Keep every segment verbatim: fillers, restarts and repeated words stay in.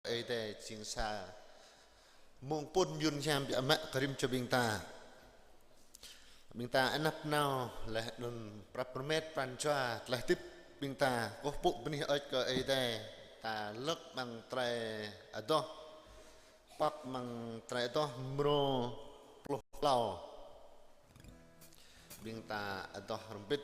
Ơi Adai jing sa mông pŭn mơyŭn hiam biă mă kơ rĭm čô ƀing ta. Ƀing ta anăp nao laih anŭn prăp rơmet pran jua tơlơi hơdip ƀing ta kơkuh pơpŭ bơni hơơč kơ Ơi Adai. Ta lơ̆k amăng tơlơi adoh, pŏk amăng tơlơi adoh mrô pluh klâo. Ƀing ta adoh hrŏm hơbĭt.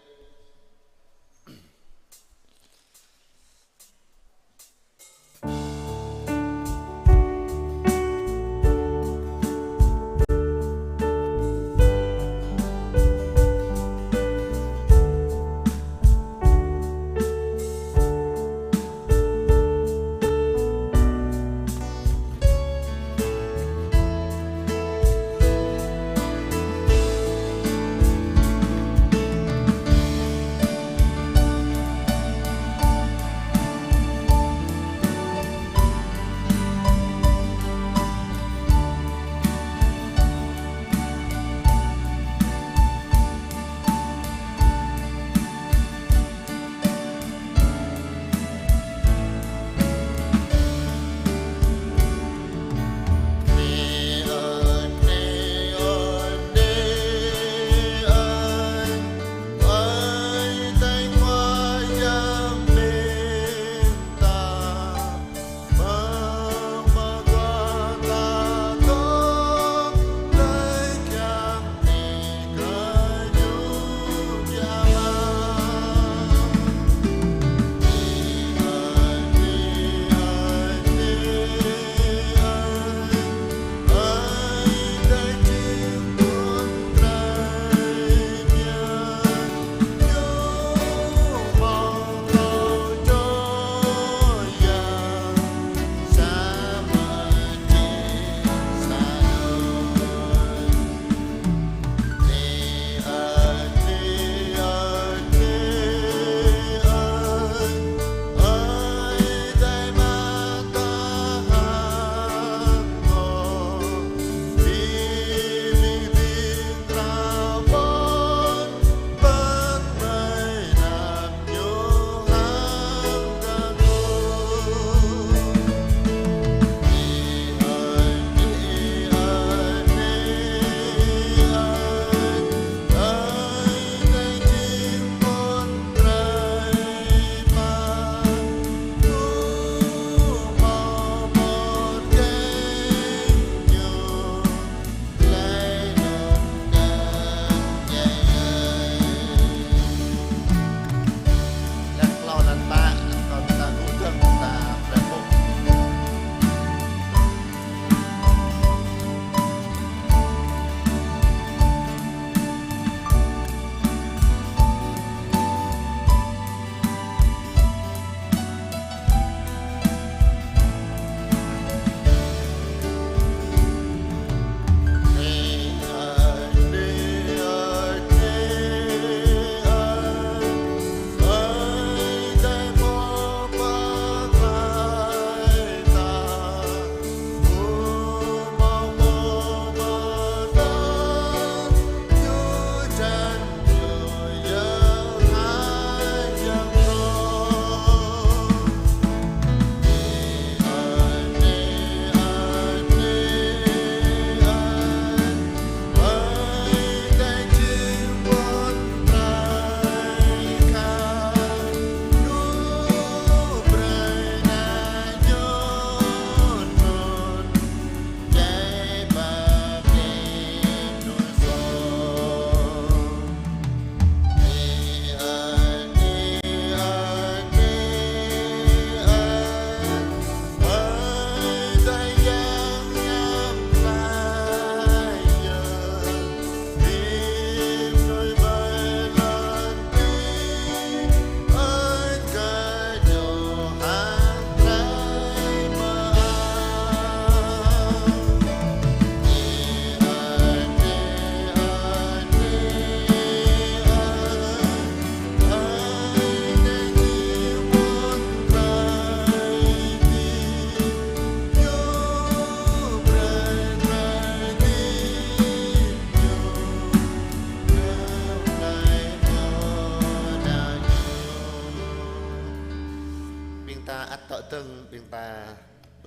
Ƀing ta ăt dŏ dơ̆ng, ƀing ta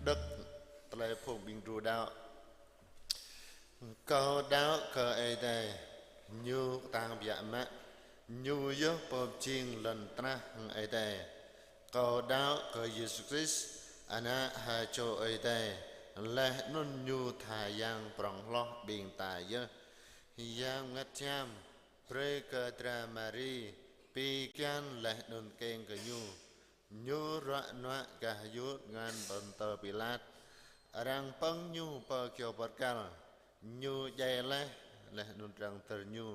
Rơ̆k tơlơi phung ƀing đru đaŏ. Kâo đaŏ kơ Ơi Adai, Ñu kơtang biă mă, Ñu yơh pô pơjing lŏn tơnah hăng Ơi Adai. Kâo đaŏ kơ Yêsu Krist, Ană ha čô Ơi Adai, laih anŭn Ñu tha Yang prŏng hloh ƀing ta yơh. Yang Bơngăt Hiam brơi kơ dra Mari pi kian laih anŭn kơ̆ng kơ Ñu. Ñu ruă nuă gah yŭt ngăn Pôntơ Pilat. Arăng pơ̆ng Ñu pơ kyâo bơrkal. Ñu djai laih, laih anŭn arăng dơr Ñu.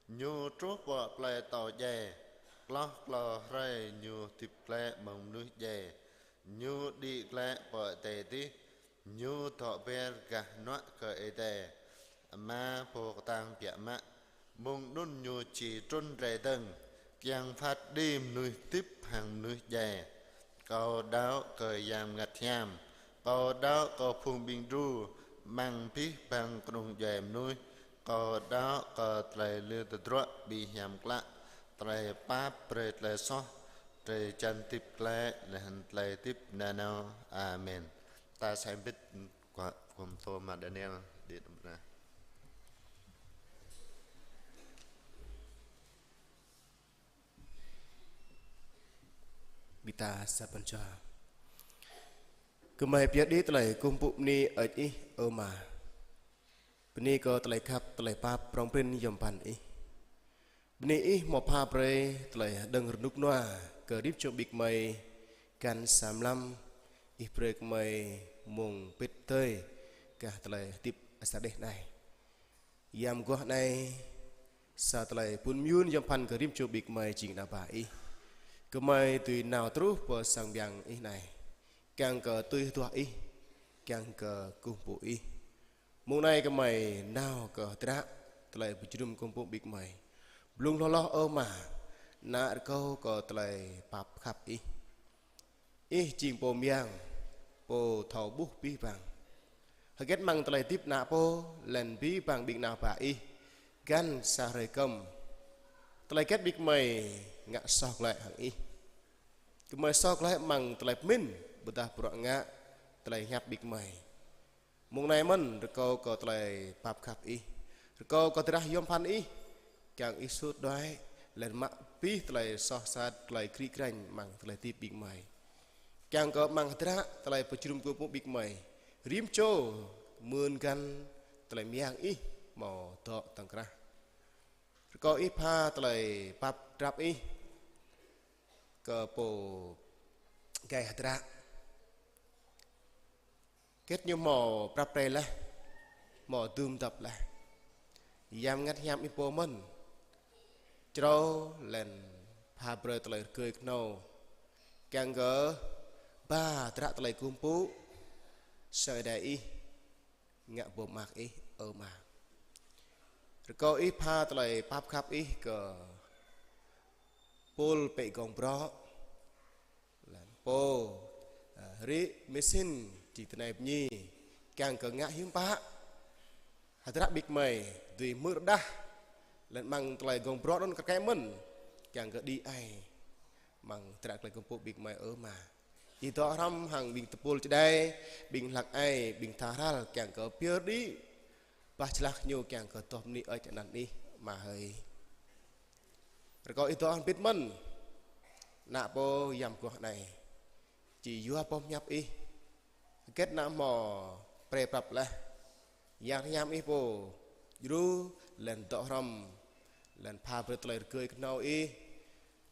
Ñu truh pơ plơi atâo djai. Hloh klâo hrơi Ñu hơdip glaĭ mơ̆ng mơnuih djai. Ñu đĭ glaĭ pơ adai adih. Ñu dŏ ber gah hnuă kơ Ơi Adai Ama pô kơtang biă mă. Mơ̆ng anŭn Ñu či trŭn rai dơ̆ng, kiăng phat đĭ mơnuih hơdip hăng mơnuih djai. Kâo đaŏ kơ Yang Bơngăt Hiam. Kâo đaŏ kơ phung ƀing đru, amăng abih bang kơnung djuai mơnuih. Kâo đaŏ kơ tơlơi lir tơdruă abih hiam klă, tơlơi pap brơi tơlơi soh, drơi jan hơdip glaĭ, laih anŭn tơlơi hơdip nanao. Amen. Ta sai bit Khua, khua pơtô mă Daniel đĭ đưm na. Ƀing ta sa păn jua. Gơmơi pơyơr đĭ tơlơi kơkuh pơpŭ bơni hơơč Ih, ơ Ama. Bơni kơ tơlơi khăp, tơlơi pap prŏng prin yom pơphan Ih. Bơni Ih hmâo pha brơi tơlơi hơđơ̆ng rơnŭk rơnua kơ rĭm čô ƀing gơmơi găn sa mlam Ih brơi gơmơi mông pĭt tơi gah tơlơi hơdip asar đeh anai. Yam mơguah anai, sa tơlơi pŭn mơyun yom pơphan kơ rĭm čô ƀing gơmơi jing ană bă Ih. Gơmơi dưi nao truh pơ sang mơyang Ih anai, kiăng kơ tui hơduah Ih, kiăng kơ kơkuh pơpŭ Ih. Mông anai gơmơi nao kơ hơdră tơlơi pơjơnum kơkuh pơpŭ ƀing gơmơi. Blung hloh hloh, ơ Ama, Ană rơkâo kơ tơlơi pap khăp Ih. Ih jing Pô mơyang, Pô thâo ƀuh abih bang. Hơget amăng tơlơi hơdip Ană Pô, laih anŭn abih bang ƀing ană bă Ih, găn sa hrơi kơm. Tơlơi hơget ƀing gơmơi ngă soh glaĭ hăng Ih. Gơmơi soh glaĭ amăng tơlơi pơmĭn, ƀôdah bruă ngă, tơlơi pơhiăp ƀing gơmơi. Mông anai mơ̆n rơkâo kơ tơlơi pap khăp Ih. Rơkâo kơ drah yom pơphan Ih. Kiăng Ih sut đuaĭ, laih anŭn mă abih tơlơi soh sat, tơlơi kri krañ amăng tơlơi hơdip ƀing gơmơi. Kiăng kơ amăng hơdră tơlơi pơjơnum kơkuh pơpŭ ƀing gơmơi, rĭm čô mưn găn tơlơi mơyang Ih hmâo dŏ tŏng krah. Rơkâo Ih pha tơlơi pap drap Ih kơ pô gai hơdră. Hơget ñu hmâo prăp pre laih, hmâo dưm dăp laih. Yam Bơngăt Hiam Ih pô mơ̆n črâo laih anŭn pha brơi tơlơi rơgơi kơhnâo, kiăng kơ ba hơdră tơlơi kơkuh pơpŭ sang Ơi Adai Ih, ngă boh mơak Ih, ơ Ama. Rơkâo Ih pha tơlơi pap khăp Ih kơ Pôl pĕ gong brŏ, laih anŭn pô, ơ, rĭ mơsin či tơnai bơni, kiăng kơ ngă hiư̆m pă hơdră ƀing gơmơi dưi hmư̆ rơđah, laih anŭn amăng tơlơi gong brŏ anŭn kơ kĕ mơ̆n, kiăng kơ đĭ ai amăng hơdră tơlơi kơkuh pơpŭ ƀing gơmơi, ơ Ama. Ih dŏ hrŏm hăng ƀing tơpul čơđai, ƀing hlăk ai, ƀing tha hral, kiăng kơ pơyơr đĭ bah jơlah ñu, kiăng kơ tŏh bơni hơơč anăn Ih, Ama hơi. Rơkâo Ih dŏ hrŏm bĭt mơ̆n Ană Pô yam mơguah anai, či yua boh pơhiăp Ih. Hơget ană hmâo pre prăp laih, Yang Hiam Ih pô djru, laih anŭn dŏ hrŏm, laih anŭn pha brơi tơlơi rơgơi kơhnâo Ih.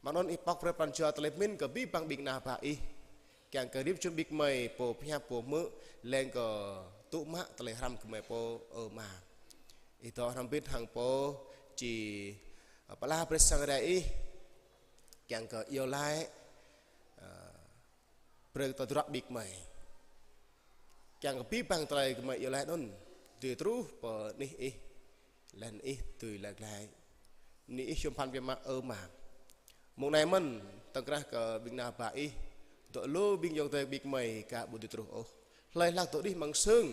Mơ̆ng anŭn Ih pŏk brơi pran jua tơlơi pơmĭn kơ abih bang ƀing ană bă Ih, kiăng kơ rĭm čô ƀing gơmơi pô pơhiăp pô hmư̆, leng kơ tŭ mă tơlơi hrăm gơmơi pô, ơ Ama. Ih dŏ hrŏm bĭt hăng pô či, ơ, pơala brơi sang Ơi Adai Ih, kiăng kơ iâu laĭ, ơ, brơi kơ tơdruă ƀing gơmơi. Kiăng kơ abih bang tơlơi gơmơi iâu laĭ anŭn dưi truh pơ anih Ih, laih anŭn Ih dưi laĭ glaĭ. Bơni Ih yom pơphan biă mă, ơ Ama. Mông anai mơ̆n, tŏng krah kơ ƀing ană bă Ih, dŏ lu ƀing ayŏng adơi ƀing gơmơi ka ƀu dưi truh ôh. Hlơi hlak dŏ đih amăng sưng,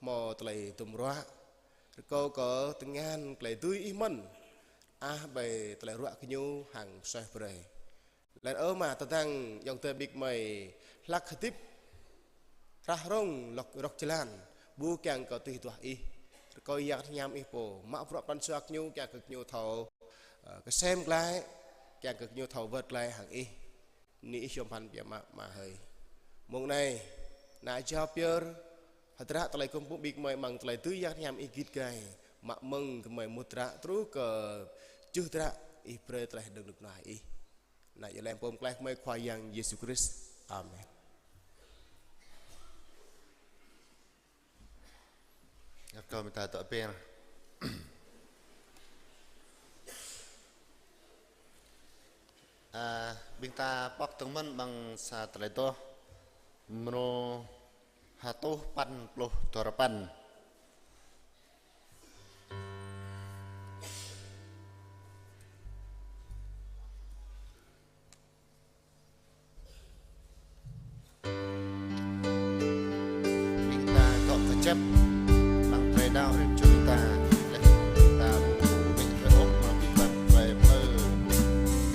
hmâo tơlơi dŭm ruă. Rơkâo kơ tơngan tơlơi dưi Ih mơ̆n, ah ƀơi tơlơi ruă kơ ñu hăng suaih brơi. Laih anŭn ơ Ama, tơdang ayŏng adơi ƀing gơmơi hlak hơdip rah rông lŏk rŏk jơlan, ƀu kiăng kơ tui duah Ih. Rơkâo Yang Bơngăt Hiam Ih pô mă bruă pran jua gơñu, kiăng kơ gơñu thâo, ơ, kơsem glaĭ, kiăng kơ gơñu thâo wơ̆t glaĭ hăng Ih. Bơni Ih yom pơphan biă mă, Ama hơi. Mông anai, ană jao pơyơr hơdră tơlơi kơkuh pơpŭ ƀing gơmơi amăng tơlơi dưi Yang Bơngăt Hiam Ih git gai, mă mơ̆ng gơmơi mŭt hơdră truh kơ tơjuh hơdră Ih brơi tơlơi hơđơ̆ng rơnŭk rơnua Ih. Ană Ih laĭ pơm tơlơi gơmơi Khua Yang Yêsu Krist. Amen. Rơkâo ƀing ta dŏ ber. Ơ, ƀing ta pŏk dơ̆ng mơ̆n amăng sa tơlơi adoh mrô hơtuh păn pluh duarơpăn. Ƀing ta dŏ kơjăp amăng tơlơi đaŏ rĭm čô ƀing ta, laih anŭn ƀing ta ƀu huĭ ôh amăng ƀing ta tơlơi plư,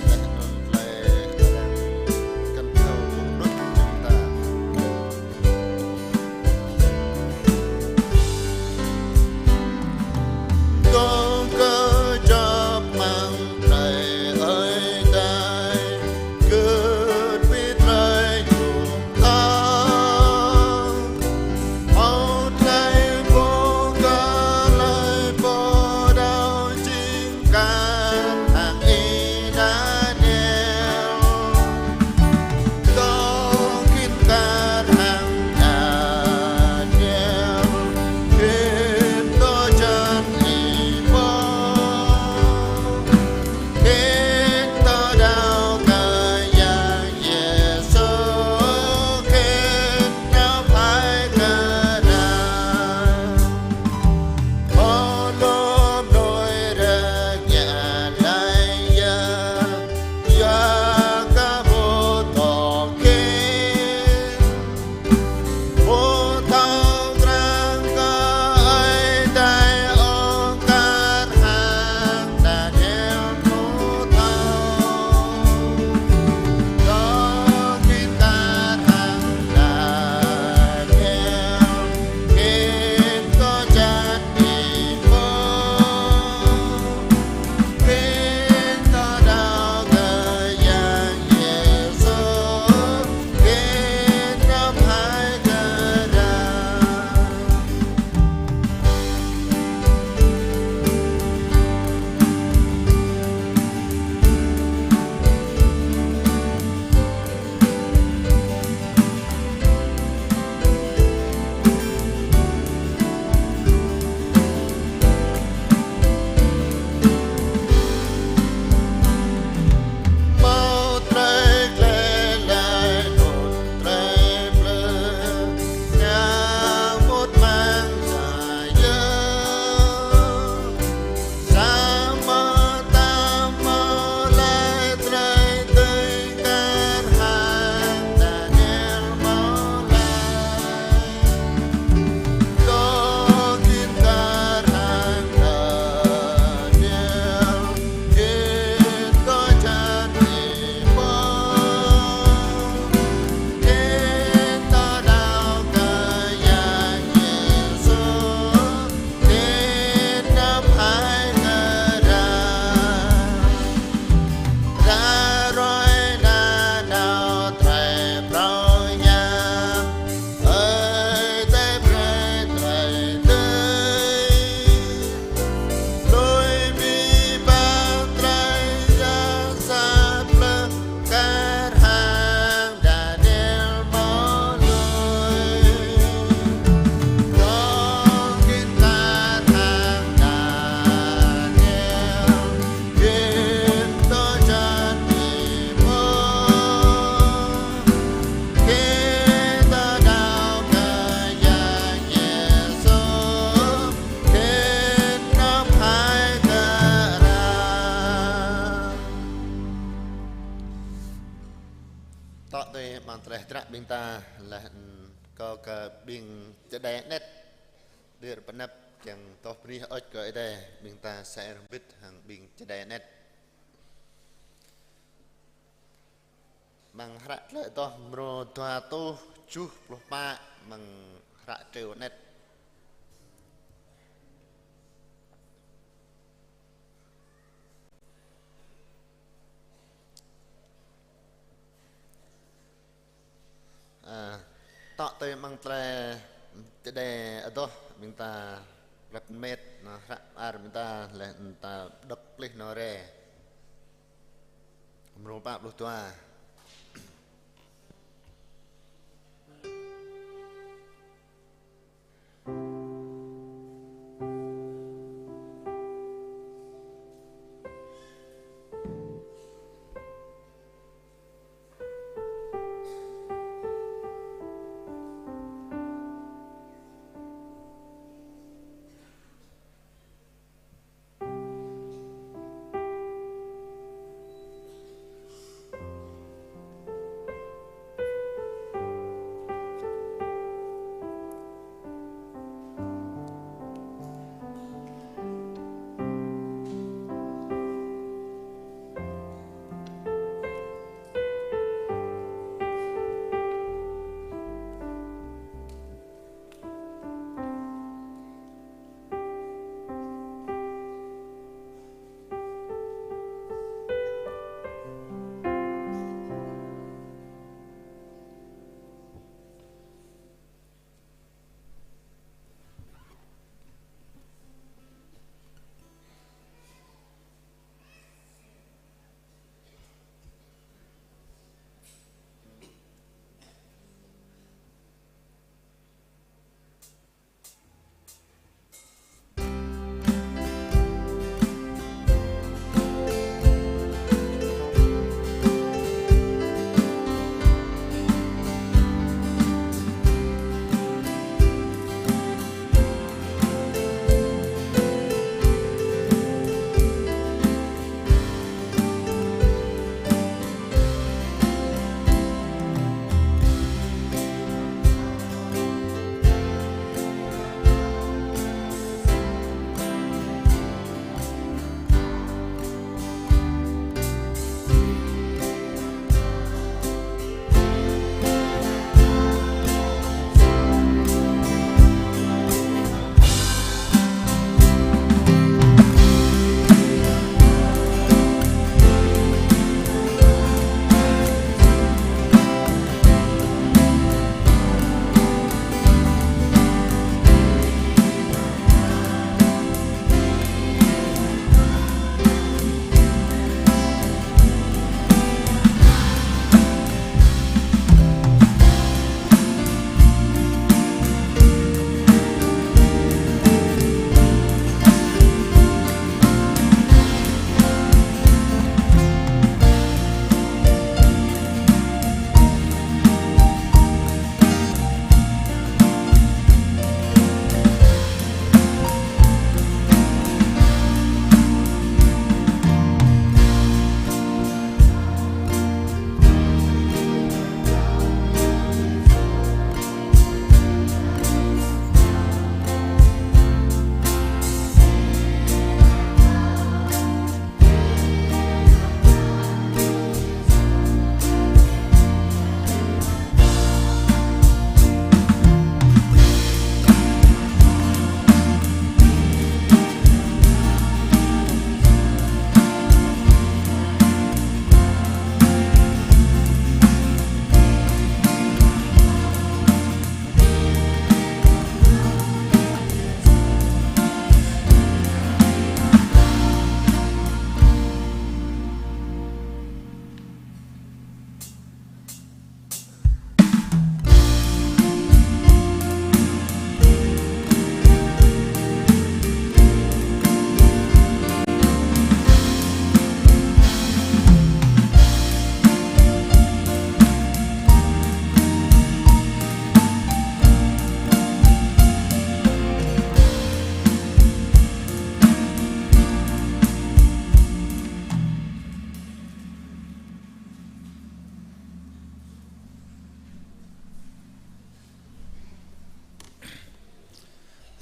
laih anŭn tơlơi arăng kăn thâo ƀuh đôč ƀing ta. Dŏ kơjăp amăng Ơi Adai, gưt ƀơi tơlơi Ñu thâo. Hmâo tơlơi pô kơ tơlơi pô đaŏ jing kar hăng Idaniel. Dŏ khĭn kar hăng Idaniel, khĭn dŏ jăn Ih pô. Khĭn dŏ đaŏ kơ Yang Yêsu, khĭn nao pơhaih kơ Arăng. Pô lŏm đuaĭ rơngiă laih yơh, yua kơ ƀu dŏ khĭn. Ƀu thâo krăn kơ Ơi Adai ôh, kar hăng Daniel ƀu thâo. Dŏ khĭn kar hăng Daniel, khĭn dŏ jăn Ih pô. Khĭn dŏ đaŏ kơ Yang Yêsu, khĭn nao pơhaih kơ Arăng. Hmâo tơlơi gleh laih anŭn tơlơi plư, kiăng mŭt amăng sa yơh. Samơ̆ ta hmâo laĭ tơlơi dưi kar hăng Daniel hmâo laĭ. Dŏ khĭn kar hăng Daniel, khĭn dŏ jăn Ih pô. Khĭn dŏ đaŏ kơ Yang Yêsu, khĭn nao pơhaih kơ Arăng. Ră ruai nanao tơlơi phrâo hiam, Ơi Adai brơi tơlơi dưi. Lui abih bang tơlơi jăk sa plư, kar hăng Daniel hmâo lui. Dŏ khĭn kar hăng Daniel, khĭn dŏ jăn Ih pô. Khĭn dŏ đaŏ kơ Yang Yêsu, khĭn nao pơhaih kơ Arăng. Tŏ tui amăng tơlơi hơdră ƀing ta laih, ưm, kâo kơ ƀing čơđai anet, đĭ pơanăp kiăng tŏh bơni hơơč kơ Ơi Adai, ƀing ta sa hrŏm hơbĭt hăng ƀing čơđai anet. Amăng hră tơlơi adoh mrô dua rơtuh tơjuh pluh pă, amăng hră triu anet. A, tŏ tui amăng tơlơi Ơi Adai adoh, ƀing ta rơp met, nao hră ar ƀing ta laih anŭn ta đŏk pơplih nao rai. Mrô pă pluh dua.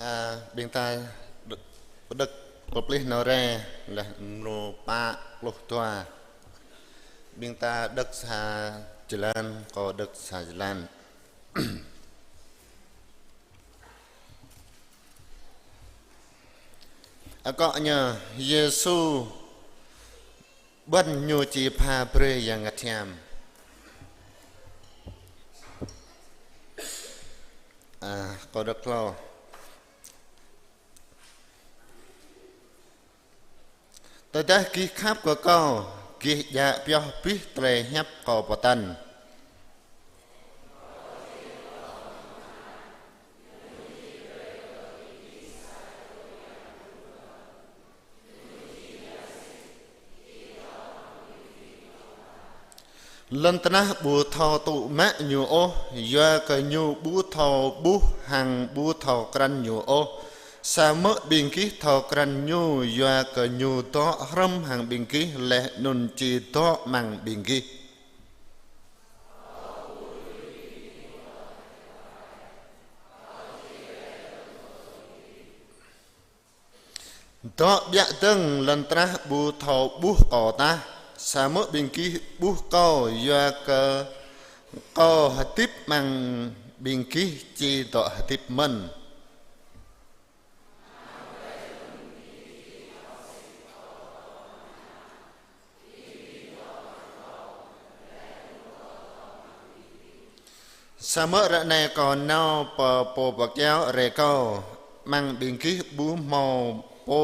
A, ƀing ta đ-, pơđŏk pơplih nao rai laih mrô pă pluh dua. Ƀing ta đŏk sa Jơlan, kâo đŏk sa jơlan. Akŏ ñu, Yêsu ƀuăn ñu či pha brơi Yang Bơngăt Hiam. A, kâo đŏk hlâo. Tơdah gih khăp kơ kâo, gih djă pioh abih tơlơi hiăp kâo pơtăn. Lŏn tơnah ƀu thâo tŭ mă ñu ôh, yua kơ ñu ƀu thâo ƀuh hăng ƀu thâo krăn ñu ôh. Samơ̆ ƀing gih thâo krăn ñu, yua kơ ñu dŏ hrŏm hăng ƀing gih laih anŭn či dŏ amăng ƀing gih. Dŏ ƀiă dơ̆ng lŏn tơnah ƀu thâo ƀuh kâo tah, samơ̆ ƀing gih ƀuh kâo, yua kơ kâo hơdip amăng ƀing gih či dŏ hơdip mơ̆n. Samơ̆ ră anai kâo nao pơ Pô Pơkiaŏ rai kâo, amăng ƀing gih ƀu hmâo pô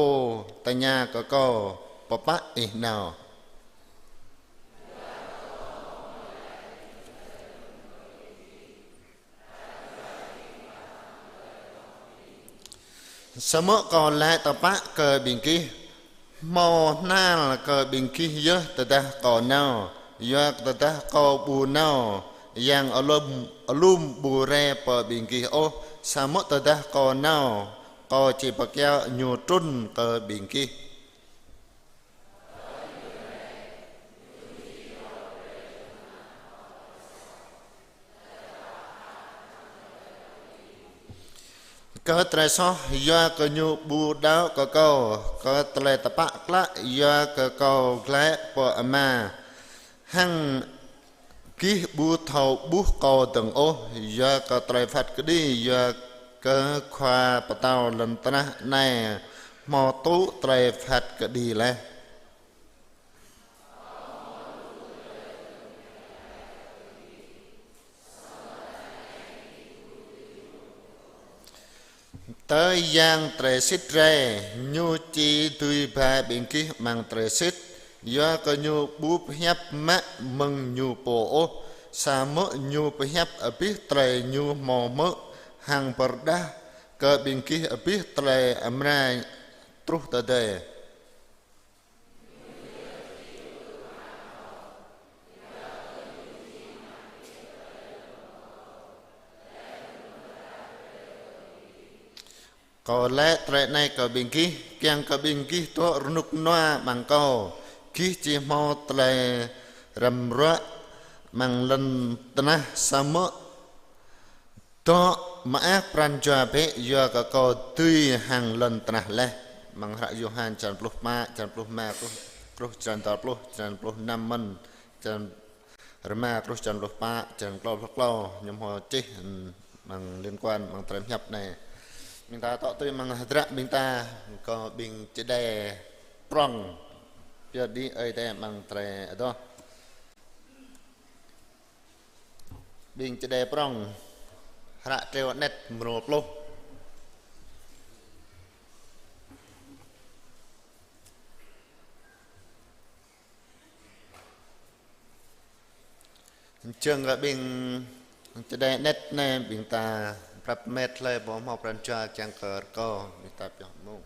tơña kơ kâo: Pơpă ih nao? Samơ̆ kâo laĭ tơpă kơ ƀing gih, hmâo hnal kơ ƀing gih yơh tơdah kâo nao, yua kơ tơdah kâo ƀu nao, Yang Alum, Alum ƀu rai pơ ƀing gih ôh, samơ̆ tơdah kâo nao, kâo či pơkiaŏ ñu trŭn kơ ƀing gih. Kơ tơlơi soh, yua kơ ñu ƀu đaŏ kơ kâo, kơ tơlơi tơpă klă, yua kơ kâo glaĭ pơ Ama. Hăng gih ƀu thâo ƀuh kâo dơ̆ng ôh, yua kơ tơlơi phat kơđi, yua kơ khua pơtao lŏn tơnah anai hmâo tŭ tơlơi phat kơđi laih. Tơl Yang Drơi Sĭt rai, ñu či dưi ba ƀing gih amăng drơi sĭt, yua kơ ñu ƀu pơhiăp mă mơ̆ng ñu pô ôh, samơ̆ ñu pơhiăp abih tơlơi ñu hmâo hmư̆ hăng pơrơđah kơ ƀing gih abih tơlơi amra truh tơdơi. Kâo laĭ tơlơi anai kơ ƀing gih, kiăng kơ ƀing gih dŏ rơnŭk rơnua amăng kâo. Gih či hmâo tơlơi răm ruă amăng lŏn tơnah, samơ̆ dŏ mơak pran jua bĕ, yua kơ kâo dưi hăng lŏn tơnah laih. Amăng hră Yôhan črăn pluh pă, črăn pluh rơma, truh, truh črăn dua pluh, črăn pluh năm mơ̆n, črăn rơma truh črăn pluh pă, črăn klâo pluh klâo, ñu hmâo čih, ừm, amăng liên quan amăng tơlơi pơhiăp anai. Ƀing ta dŏ tui amăng hơdră ƀing ta, kơ ƀing čơđai prŏng, pioh đĭ ơi adai amăng tơlơi adoh. Ƀing čơđai prŏng, hră Triu Anet mrô pluh. Čang kơ ƀing čơđai anet anai, ƀing ta prăp met hlơi ƀu hmâo pran jua kiăng kơ rơkâo, ƀing ta pioh mông.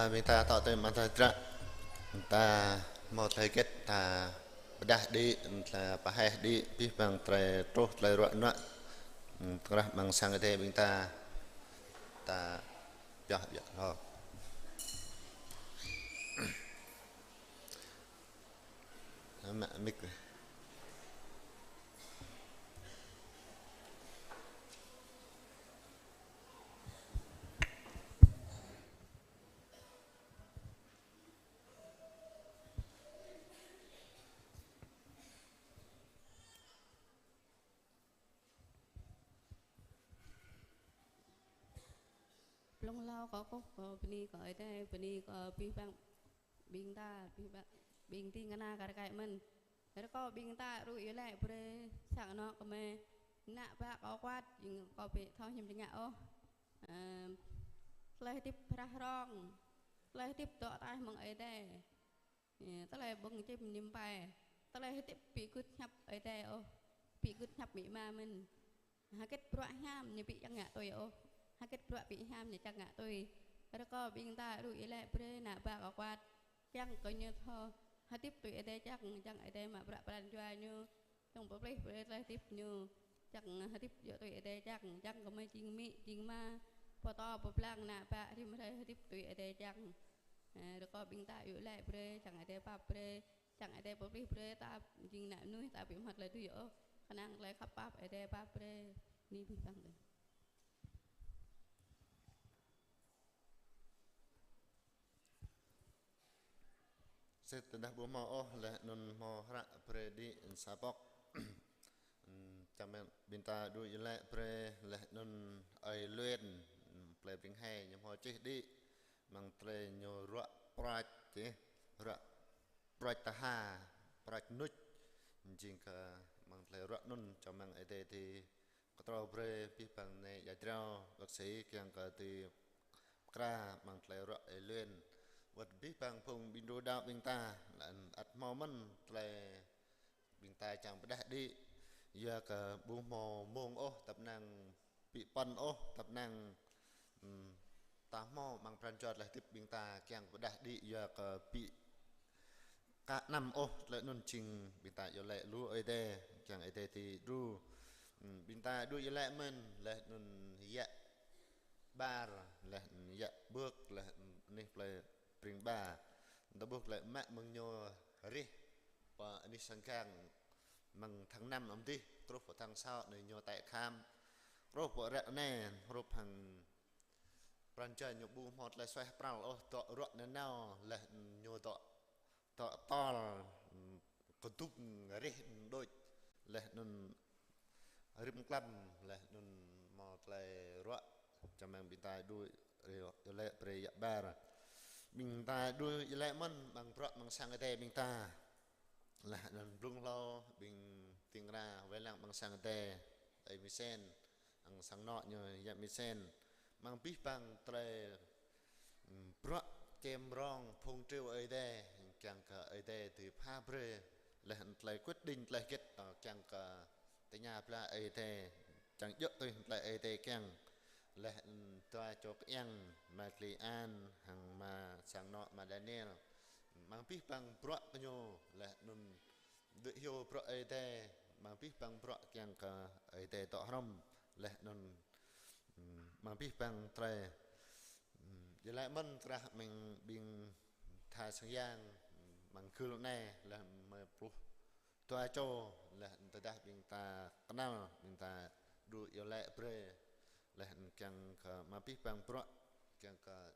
Ƀing ta tŏ tui mơ̆ng tơdră. Ta hmâo tơlơi hơget ta pơdah đĭ, ta pơhaih đĭ, abih bang tơlơi truh, tơlơi ruă nuă. Tơkrah amăng sang Ơi Adai ƀing ta, ta pioh biă hlâo. Mă mic. Blung hlâo kâo kơkuh, kâo bơni kơ Ơi Adai, bơni kơ abih bang ƀing ta, abih bang ƀing ding kơna kar kaĭ mơ̆n. Rơkâo ƀing ta rŭ iâu laĭ brơi sang anŏ kơmơi. Ană bă kâo kwat, jing kâo ƀu thâo hiam tơña ôh. Ơ, tơlơi hơdip phrâo hrŏng, tơlơi hơdip dŏ ataih mơ̆ng Ơi Adai. Ơ, tơlơi ƀơ̆ng čim niêm pai, tơlơi hơdip ƀu gưt hiăp Ơi Adai ôh, ƀu gưt hiăp amĭ ama mơ̆n. Hơget bruă hiam ñu ƀu kiăng ngă tui ôh. Hơget bruă ƀu hiam ñu kiăng ngă tui. Rơkâo ƀing ta rŭ iâu laĭ brơi ană bă kâo kwat. Kiăng kơ ñu thâo hơdip tui Ơi Adai kiăng, kiăng Ơi Adai mă bruă pran jua ñu. Kiăng pơplih brơi tơlơi hơdip ñu. Kiăng hơdip djơ̆ tui Ơi Adai kiăng, kiăng kơ mơi jing amĭ, jing ama, pơtô pơblang ană bă rĭm hrơi hơdip tui Ơi Adai kiăng. Ơ, rơkâo ƀing ta iâu laĭ brơi, kiăng Ơi Adai pap brơi. Čang Ơi Adai pơplih brơi ta jing ană mơnuih ta ƀu hmâo tơlơi tui ôh. Kơnang tơlơi khăp pap Ơi Adai pap brơi. Bơni abih bang ta. Sĭt tơdah ƀu hmâo ôh laih anŭn hmâo hră brơi đĭ sa pŏk. Čang mơ̆ng ƀing ta đuaĭ iâu laĭ brơi laih anŭn ơi Luen, plei Bring Hai ñu hmâo čih đĭ. Mơ̆ng tơlơi ñu ruă prač, či, ruă prač tha, prač nuč. Jing kơ mơ̆ng tơlơi ruă anŭn, čang mơ̆ng Ơi Adai dêh kơtrâo brơi abih bang nai ia jrao, bác sĩ kiăng kơ dêh pơkra mơ̆ng tơlơi ruă ơi Luen. Wơ̆t abih bang phung ƀing đu đao ƀing ta, lĕ ăt hmâo mơ̆n tơlơi ƀing ta čang pơdah đĭ, yua kơ ƀu hmâo mông ôh, tăp năng ƀu pơ̆n ôh, tăp năng, ưm, ta hmâo mơ̆ng pran jua tơlơi hơdip ƀing ta kiăng pơdah đĭ, yua kơ ƀu ka năm ôh, tơlơi anŭn jing ƀing ta iâu laĭ lu Ơi Adai, kiăng Ơi Adai dêh đru. Ưm, ƀing ta đuaĭ iâu laĭ mơ̆n, laih anŭn ia Bar, laih ia Bưk, laih anih plei Bring Ba. Tơƀuh tơlơi mă mơ̆ng ñu rih pơ anih sang gang mơ̆ng tháng năm amăng dih, truh pơ tháng sáu anai ñu tĕ kham. Truh pơ ră anai, hrup hăng pran jua ñu ƀu hmâo tơlơi suaih pral ôh, dŏ ruă nanao, laih ñu dŏ, dŏ tŏl, kơdŭng rih đôč, laih anŭn rĭm klăm, laih anŭn hmâo tơlơi ruă, čang mơ̆ng ƀing ta đuaĭ iâu laĭ brơi ia Bar. Ƀing ta đuaĭ iâu laĭ mơ̆n mơ̆ng bruă mơ̆ng sang Ơi Adai ƀing ta. Laih anŭn blung hlâo ƀing ding kơna wai lăng mơ̆ng sang Ơi Adai, ơi Misen, mơ̆ng sang anŏ ñu ia Misen. Mơ̆ng abih bang tơlơi, ưm, bruă čem rong phung triu Ơi Adai, kiăng kơ Ơi Adai dêh pha brơi. Laih anŭn tơlơi quyết định tơlơi hơget, ơ, kiăng kơ tơña pla Ơi Adai, čang djơ̆ tui tơlơi Ơi Adai kiăng. Laih anŭn dua čô kiăng, ama Tli An, hăng ama sang anŏ ama Daniel. Mơ̆ng abih bang bruă kơ ñu, laih anŭn đuaĭ hyu bruă Ơi Adai, mơ̆ng abih bang bruă kiăng kơ Ơi Adai dŏ hrŏm, laih anŭn, ưm, mơ̆ng abih bang tơlơi, ưm, iâu laĭ mơ̆n tơkrah mơ̆ng ƀing tha sang yang, mơ̆ng gưl anai, laih mơ̆ng pluh dua čô, laih tơdah ƀing ta kơnăl, ƀing ta đuaĭ iâu laĭ brơi, laih kiăng kơ mơ̆ng abih bang bruă, kiăng kơ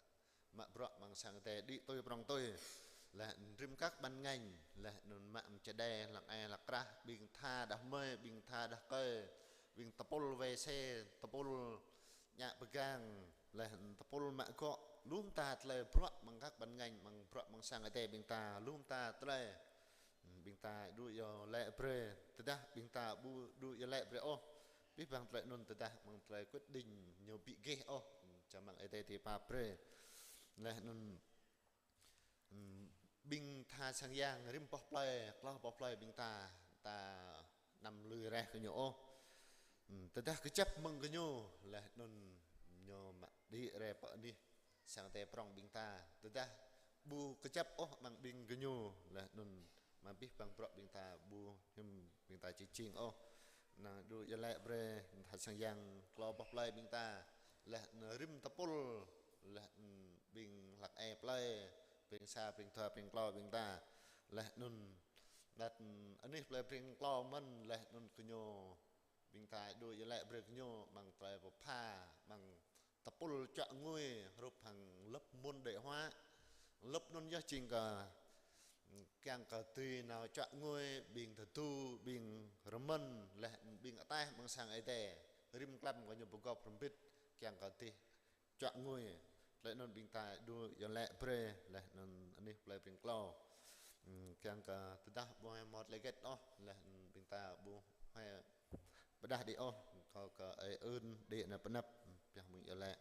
mă bruă mơ̆ng sang Ơi Adai đĭ tui prŏng tui. Laih rĭm kăk ban ngành, laih anŭn mă mơ̆ng čơđai, lăng ai lăng krah, ƀing tha đah mơi, ƀing tha đah kơi, ƀing tơpul wai se, tơpul ñă pơgang, laih tơpul mă gŏ, lu mơta tơlơi bruă mơ̆ng kăk ban ngành, mơ̆ng bruă mơ̆ng sang Ơi Adai ƀing ta, lu mơta tơlơi. Ƀing ta đuaĭ iâu laĭ brơi, tơdah ƀing ta ƀu đuaĭ iâu laĭ brơi ôh, abih bang tơlơi anŭn tơdah mơ̆ng tơlơi quyết định ñu ƀu gêh ôh, čang mơ̆ng Ơi Adai dêh pap brơi. Laih anŭn, ưm, ƀing tha sang yang rĭm boh plơi, klâo boh plơi ƀing ta, ta anăm lui rai kơ ñu ôh. Ưm, tơdah kơjăp mơ̆ng kơ ñu, laih anŭn ñu mă đĭ rai pơ anih sang Adai prŏng ƀing ta. Tơdah ƀu kơjăp ôh amăng ƀing gơñu, laih anŭn mă abih bang bruă ƀing ta ƀu hiư̆m ƀing ta či jing ôh. Năng đu iâu laĭ brơi tha sang yang klâo boh plơi ƀing ta, laih anŭn rĭm tơpul, laih anŭn ƀing hlăk ai plơi, ƀing sa, ƀing dua, ƀing klâo ƀing ta, laih anŭn đăt anih plơi ƀing klâo mơ̆n, laih anŭn gơñu ƀing ta đu iâu laĭ brơi gơñu amăng tơlơi pơpha, amăng tơpul čuă ngui, hrup hăng lớp môn đại học. Lớp anŭn yơh jing kơ kiăng kơ dưi nao čuă ngui ƀing tơdu, ƀing rơmơ̆n, laih ƀing ataih amăng sang Ơi Adai. Rĭm klăm gơñu pơgop hrŏm hơbĭt kiăng kơ dih čuă ngui. Laih anŭn ƀing ta đu iâu laĭ brơi, laih anŭn anih plơi ƀing klâo. Ừm, kiăng kơ tơdah ƀu hmâo tơlơi hơget ôh, laih anŭn ƀing ta ƀu hmâo pơdah đĭ ôh, kâo kơ ơi ơn đĭ anai pơanăp, pioh mơ̆ng iâu laĭ.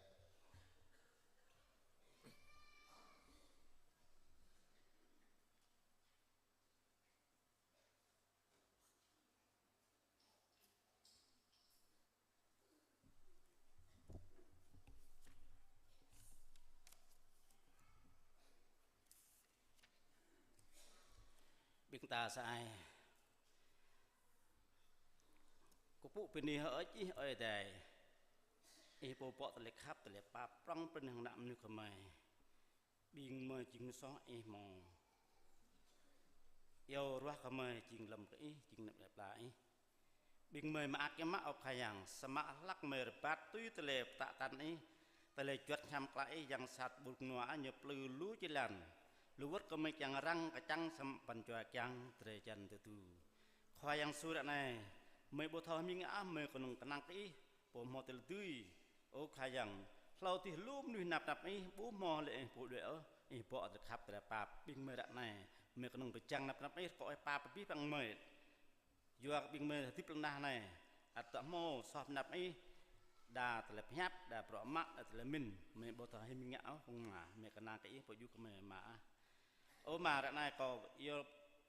Ƀing ta sa ai. Kơkuh pơpŭ bơni hơơč Ih, Ơi Adai. Ih pô bŏ tơlơi khăp, tơlơi pap prŏng pơnăng ană mơnuih gơmơi. Ƀing gơmơi jing soh Ih hmâo iâu ruah gơmơi jing lơ̆m kơ Ih, jing ană plơi pla Ih. Ƀing gơmơi mơak mă, ơ Khua Yang, samơ̆ hlăk gơmơi rơbat tui tơlơi pơtă tăn Ih, tơlơi juăt hiam klă Ih, yang sat ƀut nua ñu plư lu jơlan. Lu wơ̆t gơmơi kiăng răng kơčăng samơ̆ pran jua kiăng drơi jăn tơdu. Khua Yang Yêsu ră anai, gơmơi ƀu thâo hming ôh, gơmơi kơnơ̆ng kơnang kơ Ih, pô hmâo tơlơi dưi. Ơ Khua Yang, hlâo dih lu mơnuih năp năp Ih, ƀu hmâo lĕ Ih pô đuaĭ ôh, Ih bŏ tơlơi khăp tơlơi pap, ƀing gơmơi ră anai, gơmơi kơnơ̆ng pơčang năp năp Ih, rơkâo Ih pap abih bang gơmơi. Yua kơ ƀing gơmơi hơdip lŏn tơnah anai, ăt dŏ hmâo soh pơanăp Ih, đa tơlơi pơhiăp, đa bruă mă, đa tơlơi mĭn, gơmơi ƀu thâo hming ngă ôh, hăng Ama, gơmơi kơnang kơ Ih pô djru kơ gơmơi Ama ah. Ơ Ama, ră anai kâo iâu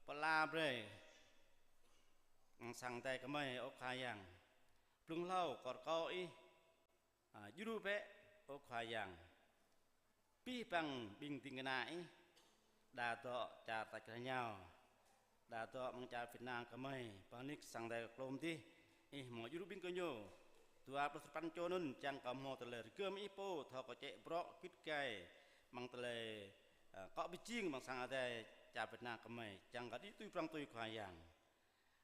pơala brơi amăng sang Adai gơmơi, ơ Khua Yang. Blung hlâo kâo rơkâo Ih, a, djru bĕ, ơ Khua Yang. Abih bang ƀing ding kơna Ih, đa dŏ čar tač rơngiao, đa dŏ amăng čar Việt Nam gơmơi, pơnik sang Adai klôm dih, Ih hmâo djru ƀing gơñu. Dua pluh duapăn čô anŭn, čang kơ hmâo tơlơi rơgơm Ih pô, thâo kơčĕ bruă git gai, amăng tơlơi, a, akŏ pơjing amăng sang Adai čar Việt Nam gơmơi, čang kơ đĭ tui prŏng tui Khua Yang.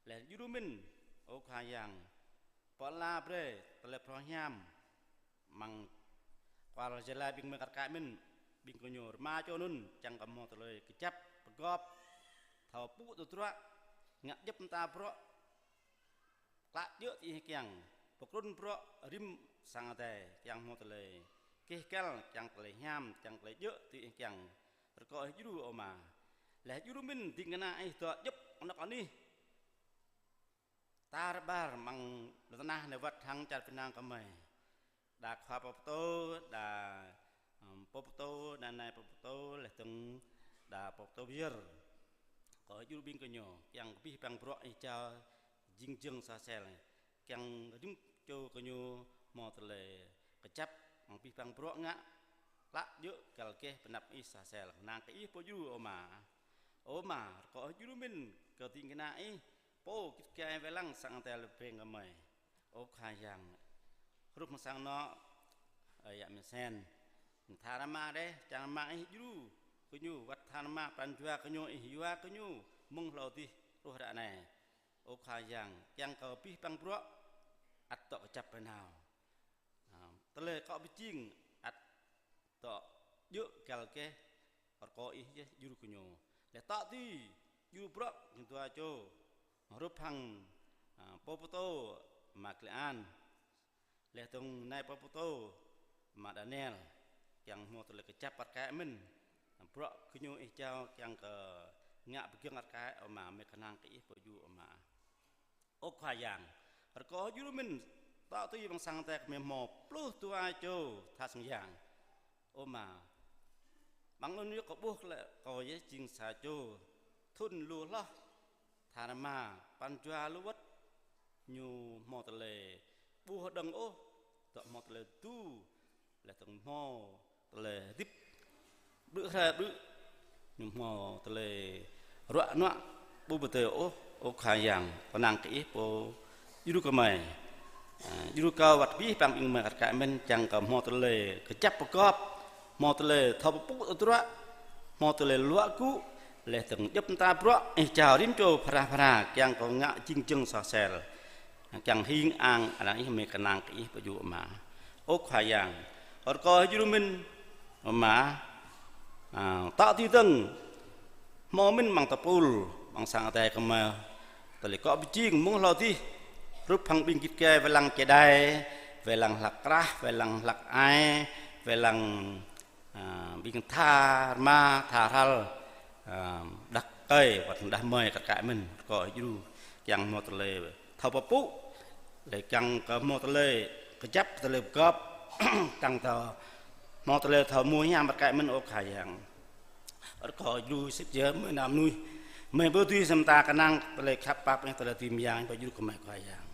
Laih djru mĭn, ơ Khua Yang, pơala brơi tơlơi phrâo hiam amăng kual jơlan ƀing gơmơi kar kaĭ mĭn, ƀing gơñu rơma čô anŭn, čang kơ hmâo tơlơi kơjăp pơgop, thâo pŭ tơdruă, ngă djŏp mơta bruă klă djơ̆ tui Ih kiăng, pơkrŭn bruă rĭm sang Adai, kiăng hmâo tơlơi keh kăl, kiăng tơlơi hiam, kiăng tơlơi djơ̆ tui Ih kiăng. Rơkâo Ih djru, ơ Ama. Laih djru mĭn ding kơna Ih dŏ djŏp anŏ anih tar ƀar amăng lŏn tơnah anai wơ̆t hăng čar Việt Nam gơmơi. Đa khua pô pơtô, đa, ưm, pô pơtô, đa nai pô pơtô, laih dơ̆ng đa pô pơtô pơyơr. Rơkâo Ih djru ƀing gơñu, kiăng abih bang bruă Ih jao jing jơ̆ng soh sel. Kiăng rĭm čô gơñu hmâo tơlơi kơjăp, amăng abih bang bruă ngă, klă djơ̆ găl geh pơanăp Ih soh sel. Kơnang kơ Ih pô djru, ơ Ama. Ơ Ama, rơkâo Ih djru mĭn kơ ding kơna Ih, pô git gai wai lăng sang Adai lŏn tơnah gơmơi. Ơ Khua Yang, hrup mơ̆ng sang anŏ, ơ, yă Mĕ Sen, tha rơma dêh, čang rơma Ih djru gơñu, wơ̆t tha rơma pran jua gơñu Ih yua gơñu, mơ̆ng hlâo dih truh ră anai. Ơ Khua Yang, kiăng kơ abih bang bruă ăt dŏ kơjăp nanao. A, tơlơi akŏ pơjing ăt dŏ djơ̆ găl geh, rơkâo Ih yơh djru gơñu. Laih dŏ tui djru bruă ñu dua čô, hrup hăng, a, pô pơtô Ama Klê An, laih dơ̆ng nai pô pơtô Ama Daniel, kiăng hmâo tơlơi kơjăp kar kaĭ mĭn. Bruă gơñu Ih jao kiăng kơ ngă pơgiŏng kar kaĭ, ơ Ama, gơmơi kơnang kơ Ih pô djru, ơ Ama. Ơ Khua Yang, rơkâo djru mĭn, dŏ tui amăng sang Adai gơmơi hmâo pluh dua čô tha sang yang. Ơ Ama, amăng anŭn yơh kâo ƀuh lĕ kâo yơh jing sa čô, thŭn lu hloh, tha rơma pran jua lu wơ̆t, ñu hmâo tơlơi ƀu hơđơ̆ng ôh, dŏ hmâo tơlơi tŭ, laih dơ̆ng hmâo tơlơi hơdip ƀrư̆ hrơi ƀrư̆, ñu hmâo tơlơi ruă nuă ƀu pơdơi ôh, ơ Khua Yang, kơnang kơ Ih pô djru gơmơi. Ơ, djru kâo wơ̆t abih bang ƀing gơmơi kar kaĭ mơ̆n, kiăng kơ hmâo tơlơi kơjăp pơgop, hmâo tơlơi thâo pơpŭ tơdruă, hmâo tơlơi luă gŭ, laih dơ̆ng djŏp mơta bruă Ih jao rĭm čô phara phara, kiăng kơ ngă jing jơ̆ng soh sel. Kiăng hing ang anăn Ih, mơi kơnang kơ Ih pơjŭ Ama. Ơ Khua Yang, rơkâo djru mơ̆n Ama, ơ, tŏ tui dơ̆ng, hmâo mơ̆n amăng tơpul, amăng sang Adai gơmơi, tơlơi akŏ pơjing mơ̆ng hlâo adih, hrup hăng ƀing git gai wai lăng čơđai, wai lăng hlăk krah, wai lăng hlăk ai, wai lăng, ơ, ƀing tha rơma, tha hrăl, ơ, đah rơkơi, wơ̆t đah rơmơi kar kaĭ mơ̆n, rơkâo djru, kiăng hmâo tơlơi thâo pơpŭ, laih kiăng kơ hmâo tơlơi kơjăp, tơlơi pơgop, kiăng kơ hmâo tơlơi thâo mơhiam kar kaĭ mơ̆n, ơ Khua Yang. Rơkâo djru sĭt yơh mơi nao mơnuih, mơi ƀu dưi sĭt mơta kơnang tơlơi khăp pap, tơlơi dưi mơyang, pơjru kơ mơi Khua Yang.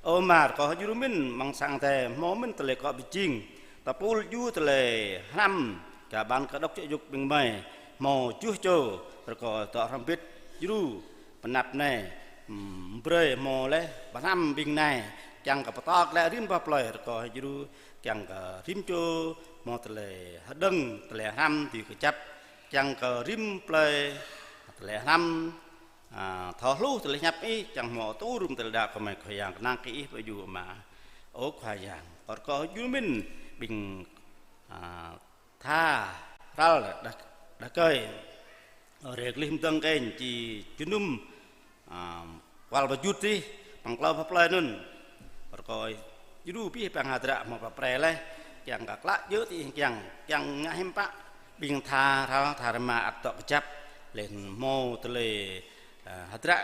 Ơ Ama, rơkâo djru mơ̆n amăng sang Adai, hmâo mơ̆n tơlơi akŏ pơjing, tơpul djru tơlơi hrăm, kơ ban kơđŏk čơyŭk ƀing mơi, hmâo tơjuh čô, rơkâo dŏ hrŏm hơbĭt djru, pơanăp anai, ưm, brơi hmâo laih, pơhrăm ƀing anai, kiăng kơ pơtô glaĭ rĭm boh plơi, rơkâo djru, kiăng kơ rĭm čô hmâo tơlơi hơđơ̆ng, tơlơi hrăm dưi kơjăp, kiăng kơ rĭm plơi tơlơi hrăm, ơ, thâo hluh tơlơi hiăp Ih, kiăng hmâo tŭ rŭm tơlơi đaŏ kơ mơi Khua Yang, kơnang kơ Ih pơjŭ Ama. Ơ Khua Yang, rơkâo djru mơ̆n ƀing, ơ, tha hrăl đah, đah rơkơi. Ơ, rai glêh mơdơ̆ng kơnh či jơnum, ơ, kual pơjŭt adih, amăng klâo boh plơi anŭn. Rơkâo djru abih bang hơdră hmâo pap pre laih, kiăng kơ klă djơ̆ tui Ih kiăng, kiăng ngă hiư̆m pă ƀing tha hrăl tha rơma ăt dŏ kơjăp, laih hmâo tơlơi, ơ, hơdră,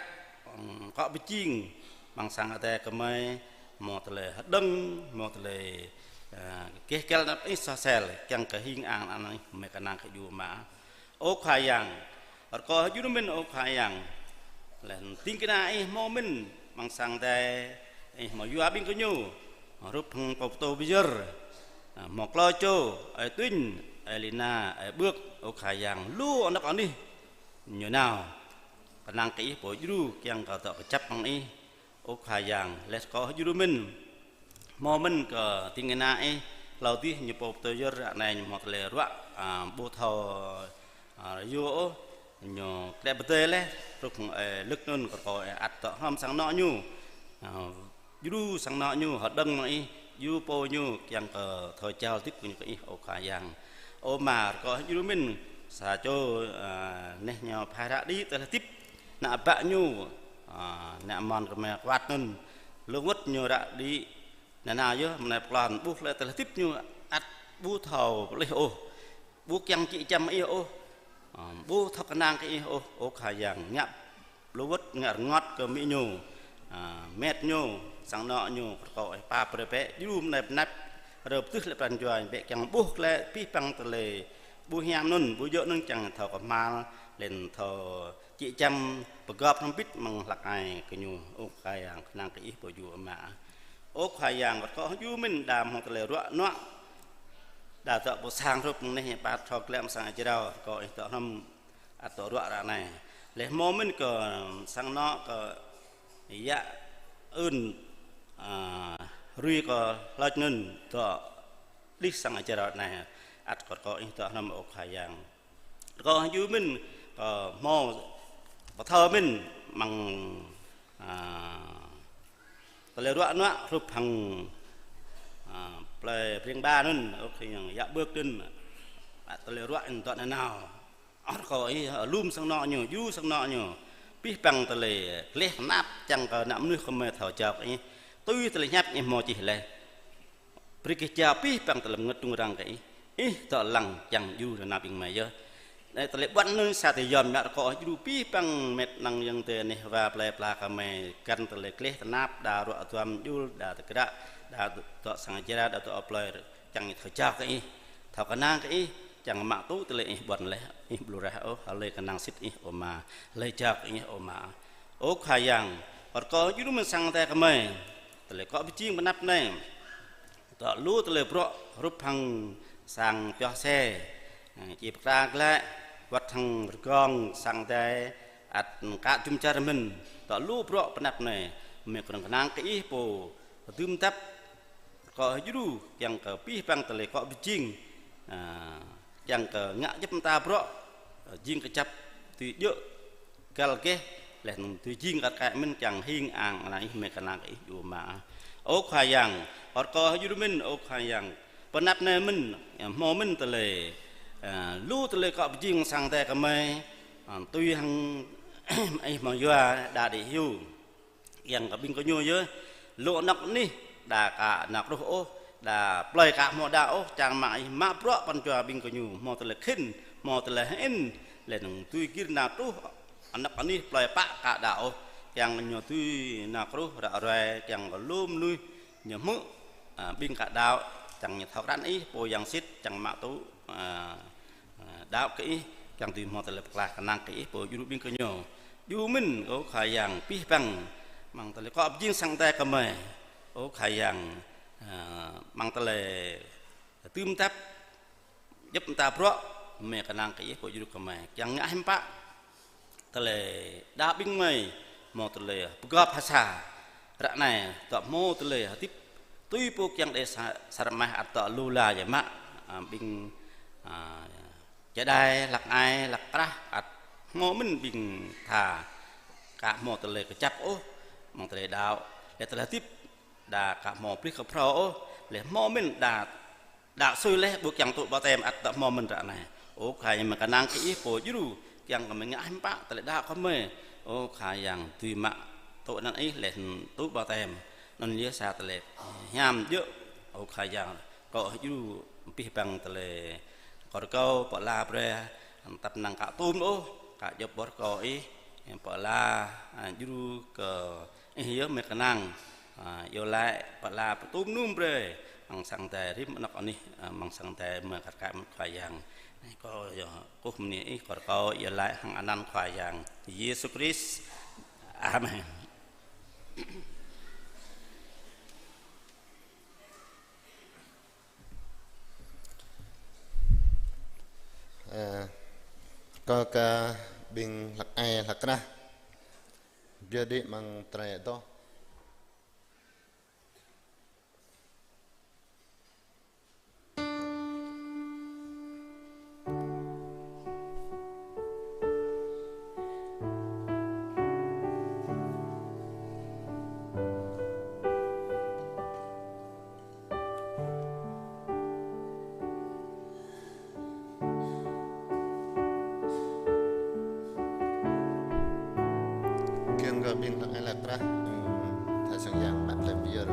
ơ, akŏ pơjing, amăng sang Adai gơmơi, hmâo tơlơi hơđơ̆ng, hmâo tơlơi, ơ, gêh găl anăp Ih soh sel, kiăng kơ hing ang anăn Ih, mơi kơnang kơ djru Ama. Ơ Khua Yang, rơkâo djru mơ̆n, ơ Khua Yang. Laih ding kơna Ih hmâo mơ̆n amăng sang Adai, Ih hmâo yua ƀing gơñu, hrup hăng pô pơtô pơyơr, hmâo klâo čô, ơi Tuñ, ơi Lina, ơi Bưk, ơ Khua Yang, lu anŏ anih ñu nao, kơnang kơ Ih pô djru, kiăng kơ dŏ kơjăp hăng Ih. Ơ Khua Yang, laih rơkâo djru mơ̆n. Hmâo mơ̆n kơ ding kơna Ih, hlâo adih ñu pô pơtô pơyơr, ră anai ñu hmâo tơlơi ruă, ơ, ƀu thâo, ơ, yua ôh, ñu klĕ pơdơi laih, hrup hăng ơi Lưk anŭn, rơkâo Ih ăt dŏ hrŏm sang anŏ ñu. Ơ, djru sang anŏ ñu, hơđơ̆ng mơ̆ng Ih, djru pô ñu, kiăng kơ thâo jao hơdip ñu kơ Ih, ơ Khua Yang. Ơ Ama, rơkâo djru mơ̆n, sa čô, ơ, neh ñu phai ră đĭ tơlơi hơdip, ană bă ñu, ơ, ană mon kơmơi Kuat anŭn, lu wơ̆t ñu ră đĭ, nanao yơh mơnai pơklon, ƀuh lĕ tơlơi hơdip ñu ăt ƀu thâo pơplih ôh, ƀu kiăng či čăm Ih ôh, ơ, ƀu thâo kơnang kơ Ih ôh, ơ Khua Yang, ngă lu wơ̆t, ngă rơngot kơ amĭ ñu, ơ, met ñu, sang anŏ ñu, rơkâo Ih pap brơi bĕ, djru mơnai pơanăp, rơp tưh lĕ pran jua, bĕ kiăng ƀuh glaĭ abih bang tơlơi ƀu hiam anŭn, ƀu djơ̆ anŭn, kiăng thâo kơhma̱l, laih thâo či čăm pơgop hrŏm hơbĭt amăng hlăk ai kơ ñu, ơ Khua Yang, kơnang kơ Ih pô djru Ama. Ơ Khua Yang, rơkâo djru mơ̆n đa hmâo tơlơi ruă nuă, đa dŏ pơ sang hrup mơ̆ng anai, pă thâo glaĭ amăng sang jrao, rơkâo Ih dŏ hrŏm ăt dŏ ruă ră anai. Laih hmâo mơ̆n kơ sang anŏ kơ yă ưn, ơ, rui kơ hlôč anŭn dŏ glêh sang jrao anai, ăt kơ rơkâo Ih dŏ hrŏm, ơ Khua Yang. Rơkâo djru mơ̆n, ơ, hmâo pơthâo mơ̆n amăng, ơ, tơlơi ruă nuă hrup hăng, ơ, plơi Breng Ba anŭn, ơ Khua Yang, yă Bưk anŭn, ă, tơlơi ruă anŭn dŏ nanao. Rơkâo Ih, ơ, lum sang anŏ ñu, djru sang anŏ ñu, abih bang tơlơi gleh tơnap, kiăng kơ ană mơnuih kơmơi thâo jao kơ Ih, tui tơlơi hiăp Ih hmâo čih laih. Brơi kơ jao abih bang tơlơi rơngot rŭng răng kơ Ih. Ih dŏ lăng kiăng djru nanao ƀing gơmơi yơh. Anai tơlơi ƀuăn anŭn sa tơlơi yom mă, rơkâo djru abih bang met năng ayŏng adơi neh wa plơi pla kơmơi, găn tơlơi gleh tơnap, đa ruă duăm djru, đa tơgră, đa dŏ sang jrao, đa dŏ plơi, kiăng thâo jao kơ Ih, thâo kơnang kơ Ih, kiăng mă tŭ tơlơi Ih ƀuăn laih, Ih ƀu lui rah ôh, hlơi kơnang sĭt Ih, ơ Ama, hlơi jao kơ Ih, ơ Ama. Ơ Khua Yang, rơkâo djru mơ̆n sang Adai kơmơi, tơlơi akŏ pơjing pơanăp anai, dŏ lu tơlơi bruă hrup hăng sang pioh se. Či pơkra glaĭ, wơ̆t hăng rơgong sang Adai, ăt kă jum dar mơ̆n, tŏ lu bruă pơanăp anai, mơ̆ kơnơ̆ng kơnang kơ Ih pô dưm dăp, rơkâo hơdjru, kiăng kơ abih bang tơlơi akŏ pơjing, a, kiăng kơ ngă djŏp mơta bruă, a, jing kơjăp tui djơ̆ găl geh, laih anŭn tui jing kar kaĭ mơ̆n kiăng hing ang ană Ih mơ̆ kơnang kơ Ih yua mă. Ơ Khua Yang, rơkâo hơdjru mơ̆n, ơ Khua Yang, pơanăp anai mơ̆n, hmâo mơ̆n tơlơi, a, lu tơlơi akŏ pơjing sang Adai kơmơi, a, tui hăng Ih mơ̆ yua đa đĭ hyu. Kiăng kơ ƀing gơñu yơh, lu anŏ anih, đa ka nao truh ôh, đa plơi ka hmâo đa ôh, čang mă Ih mă bruă pran jua ƀing gơñu, hmâo tơlơi khĭn, hmâo tơlơi hơĭn, laih anŭn tui gir nao truh, anŏ anih plơi pă ka đa ôh, kiăng gơñu tui nao truh ră ruai, kiăng kơ lu mơnuih ñu hmư̆, a, ƀing ka đaŏ, čang ñu thâo krăn Ih, pô Yang Sĭt, čang mă tŭ, a, a, đaŏ kơ Ih, kiăng dưi hmâo tơlơi pơklaih kơnang kơ Ih, pô djru ƀing gơñu. Djru mơ̆n, ơ Khua Yang, abih bang, amăng tơlơi akŏ pơjing sang Adai kơmơi. Ơ Khua Yang, a, amăng tơlơi dưm dăp, djŏp mơta bruă, mơ̆ kơnang kơ Ih, pô djru kơmơi. Kiăng ngă hiư̆m pă, tơlơi đaŏ ƀing gơmơi, hmâo tơlơi pơgop ha sa. Ră anai, tŏ hmâo tơlơi hơdip, tui pô kiăng đe sa, sa rơmah ăt tŏ lu la yơh mă, a, ƀing, a, čơđai, hlăk ai, hlăk krah, ăt hmâo mơ̆n ƀing tha, ka hmâo tơlơi kơjăp ôh, amăng tơlơi đaŏ, laih tơlơi hơdip, đa ka hmâo plih kơ phrâo ôh, laih hmâo mơ̆n đa, đa sui laih ƀu kiăng tŭ ƀaptem ăt tŏ hmâo mơ̆n ră anai. Ơ Khua Yang mơ̆ kơnang kơ Ih pô djru, kiăng kơ mơ̆ ngă hiư̆m pă tơlơi đaŏ kơ mơi. Ơ Khua Yang dưi mă tŭ anăn Ih laih tŭ ƀaptem. Anŭn yơh sa tơlơi hiam djơ̆, ơ Khua Yang, rơkâo hơdjru abih bang tơlơi kâo rơkâo pơala brơi, tăp năng ka tŭm ôh, ka djŏp ƀôh rơkâo Ih, pơala, a, djru kơ Ih yơh mơ̆ kơnang, a, iâu laĭ pơala pơtŭm num brơi, amăng sang Adai rĭm anŏ anih, a, amăng sang Adai mơ̆ kar kaĭ mơ̆n Khua Yang. Kâo yơh kơkuh bơni Ih, kâo rơkâo iâu laĭ hăng anăn Khua Yang Yêsu Krist. Amen. Ơ, kâo kơ ƀing hlăk ai hlăk krah. Biă đĭ amăng tơlơi adoh. Kiăng kơ ƀing hlăk ai hlăk krah, ơ, tha sang yang mă tơlơi pơyơr.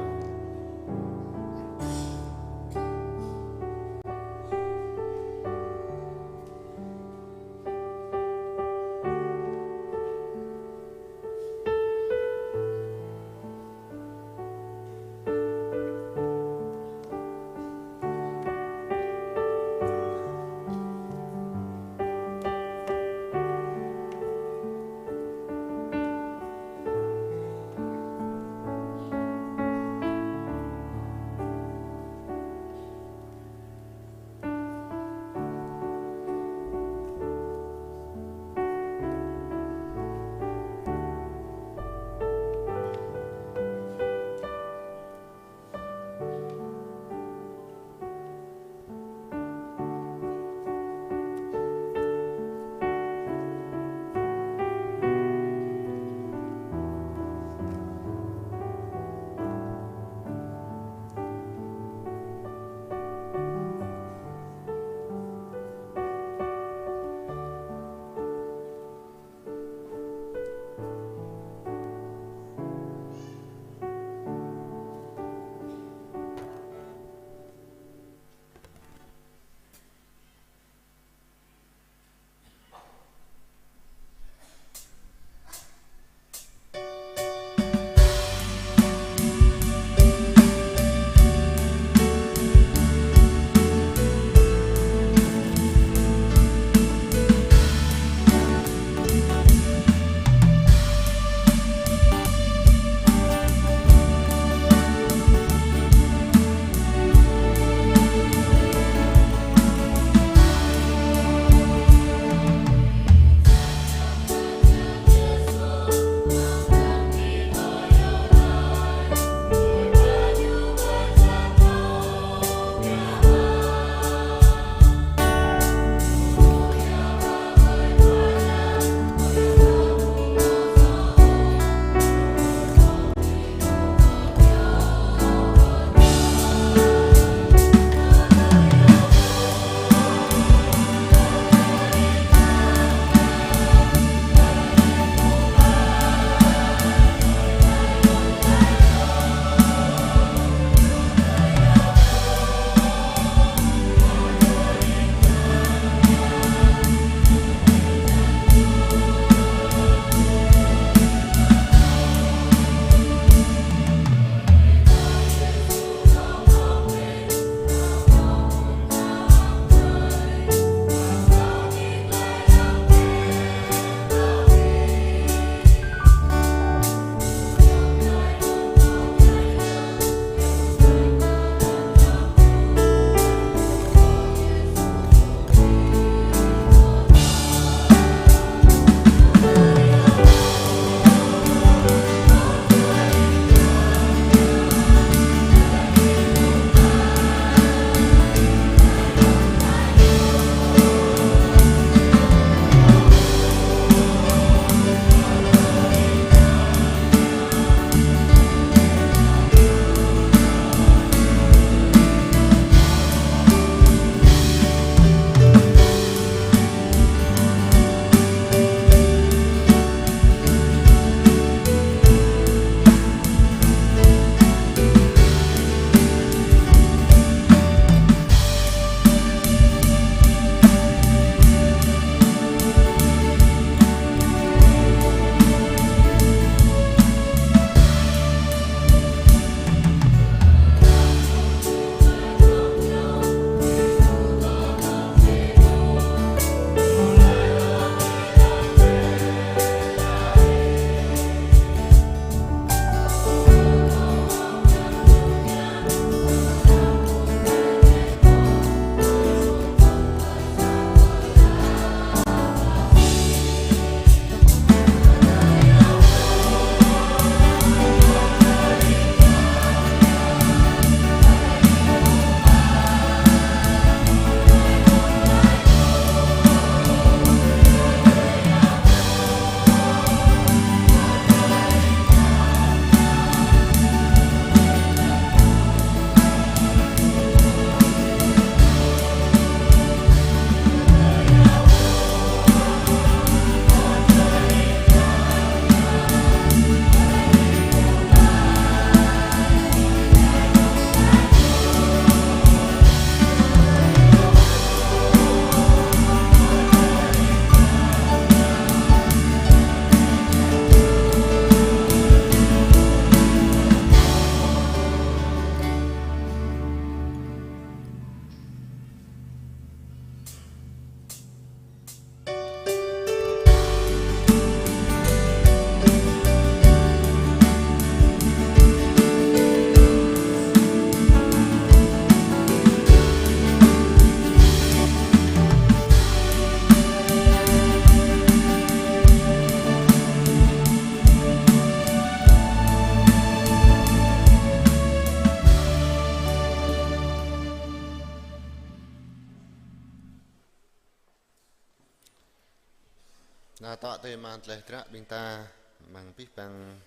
Ta tŏ tui mơ̆ng tơlơi hơdră ƀing ta, mơ̆ng abih bang,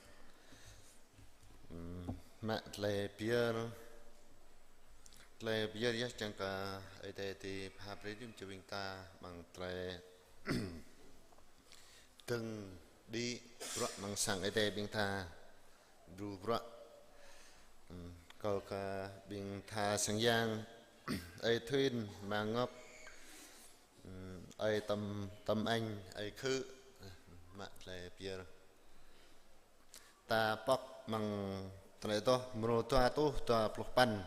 ừm, mă tơlơi pơyơr. Tơlơi pơyơr yơh čang kơ Ơi Adai pha brơi rĭm čô ƀing ta mơ̆ng tơlơi dơ̆ng đĭ bruă mơ̆ng sang Ơi Adai ƀing ta. Đru bruă. Ừm, kâo kơ ƀing tha sang yang, ơi Thuyên, ama Ngọc, ừm, ơi Tâm, Tâm Anh, ơi Khự, mă tơlơi pơyơr. Ta pŏk mơ̆ng tơlơi adoh mrô dua rơtuh dua pluh păn.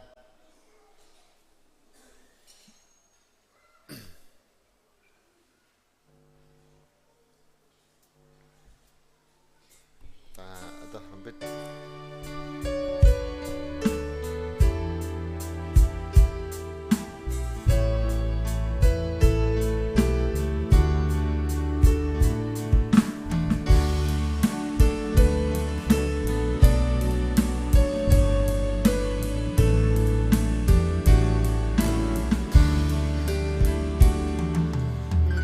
Ta adoh hrŏm hơbĭt.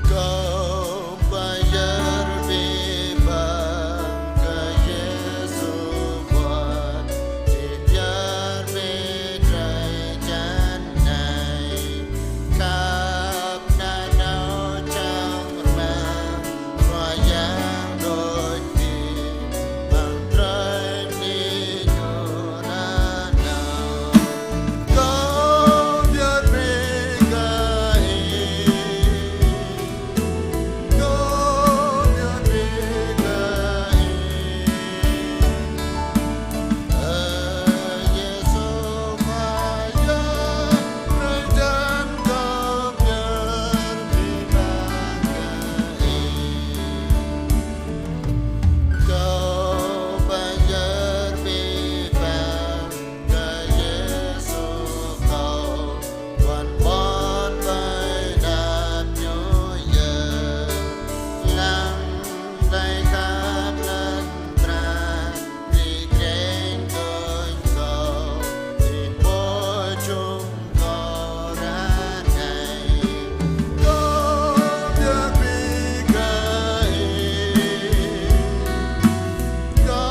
Kâo pơyơr abih bang kơ Yêsu Khua, či pơyơr abih drơi jăn anai, khăp nanao čang rơmang Khua Yang đôč đĭ, amăng drơi bơni Ñu nanao. Kâo pơyơr abih kơ Ih. Kâo pơyơr abih kơ Ih. Ơ Yêsu Khua Yang, drơi jăn kâo pơyơr abih bang kơ Ih. Kâo pơyơr abih bang kơ Yêsu kâo, ƀuăn ƀôn ƀơi anăp Ñu yơh. Lăng tơlơi khăp lŏn tơnah, či kreng tơ̆ng kâo, či pô čum kâo ră anai. Kâo pơyơr abih kơ Ih. Kâo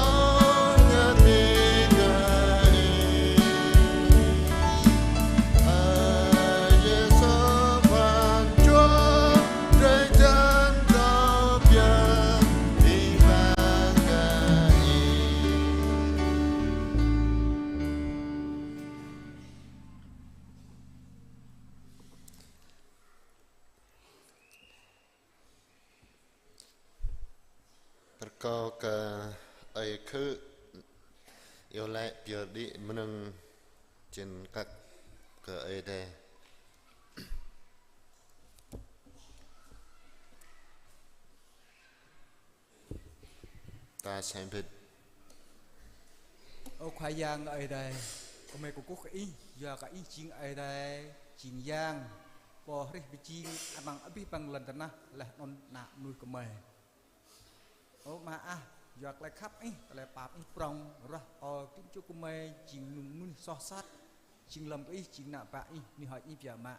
pơyơr abih kơ Ih. Ơ Yêsu Khua Yang, drơi jăn kâo pơyơr abih bang kơ Ih. Rơkâo kơ ơi Khự iâu laĭ pơyơr đĭ mơnơ̆ng čen kăk kơ Ơi Adai. Ta sem bit. Ơ Khua Yang Ơi Adai, gơmơi kơkuh kơ Ih, yua kơ Ih jing Ơi Adai, jing Yang, Pô hrih pơjing amăng abih bang lŏn tơnah, laih anŭn ană mơnuih gơmơi. Ơ Ama ah, yua tơlơi khăp Ih, tơlơi pap Ih prŏng, ruah kơ rĭm čô gơmơi jing mơnuih soh sat, jing lơ̆m kơ Ih, jing ană bă Ih, mơnuih hơơč Ih biă mă.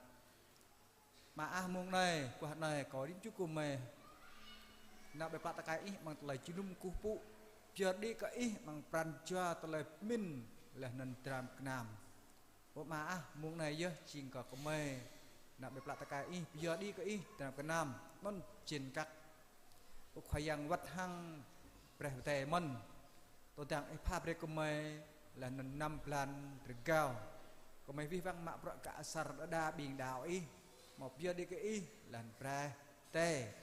Ama ah, mông anai, guah anai, kơ rĭm čô gơmơi, ană ƀai plă tơkai Ih amăng tơlơi jơnum kơkuh pơpŭ, pơyơr đĭ kơ Ih amăng pran jua tơlơi pơmĭn, laih anŭn dram gơnam. Ơ Ama ah, mông anai yơh jing kơ gơmơi, ană ƀai plă tơkai Ih, pơyơr đĭ kơ Ih dram gơnam, anŭn čen kăk. Ơ Khua Yang, wơ̆t hăng Brah Pơtê mơ̆n. Tơdang Ih pha brơi kơ gơmơi, laih anŭn năm blan rơgao, gơmơi wih wăng mă bruă kơ asar đơđa ƀing đaŏ Ih, hmâo pơyơr đĭ kơ Ih, laih anŭn Brah Pơtê.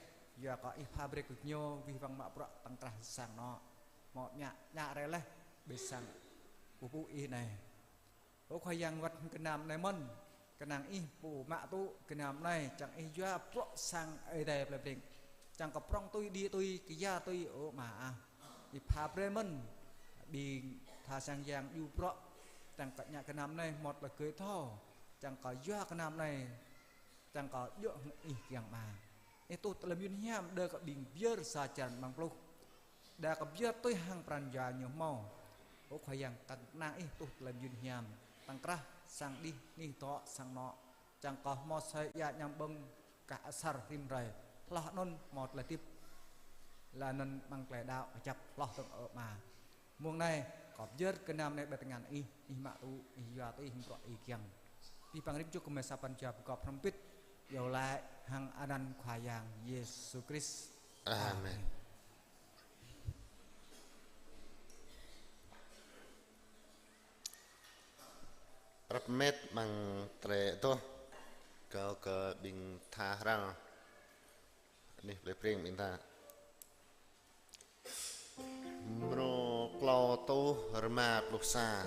Yua kơ Ih pha brơi kơ ñu wih wăng mă bruă tŏng krah sang anŏ. Hmâo ñă, ñă rai laih ƀơi sang kơkuh pơpŭ Ih anai. Ơ Khua Yang, wơ̆t gơnam anai mơ̆n, kơnang Ih pô mă tŭ gơnam anai, čang Ih yua bruă sang Ơi Adai plei Breng. Čang kơ prŏng tui, đĭ tui, kơyâo tui, ơ Ama ah. Ih pha brơi mơ̆n, ƀing tha sang yang djru bruă, čang kơ ñă gơnam anai hmâo tơlơi gơi thâo, čang kơ yua gơnam anai, čang kơ djơ̆ hăng Ih kiăng Ama. Ih tuh tơlơi mơyun hiam đơi kơ ƀing pơyơr sa črăn amăng pluh. Đa kơ pơyơr tui hăng pran jua ñu hmâo. Ơ Khua Yang, kơnang Ih tuh tơlơi mơyun hiam, tŏng krah sang đih, anih dŏ, sang anŏ. Čang kơ hmâo sa ia ñăm ƀơ̆ng kah asar rĭm hrơi. Hloh anŭn hmâo tơlơi hơdip laih anŭn amăng tơlơi đaŏ kơjăp hloh tơ̆ng ơ Ama. Mông anai, kâo pơyơr gơnam anai ƀơi tơngan Ih, Ih mă tŭ, Ih yua tui hăng bruă Ih kiăng. Abih bang rĭm čô gơmơi sa pran jua pơgop hrŏm hơbĭt, iâu laĭ hăng anăn Khua Yang Yêsu Krist. Amen. Amen. Răp met amăng tơlơi adoh kơ, kơ ƀing tha hrăl. Anih plei Breng ƀing ta. Mrô klâo rơtuh rơma pluh sa.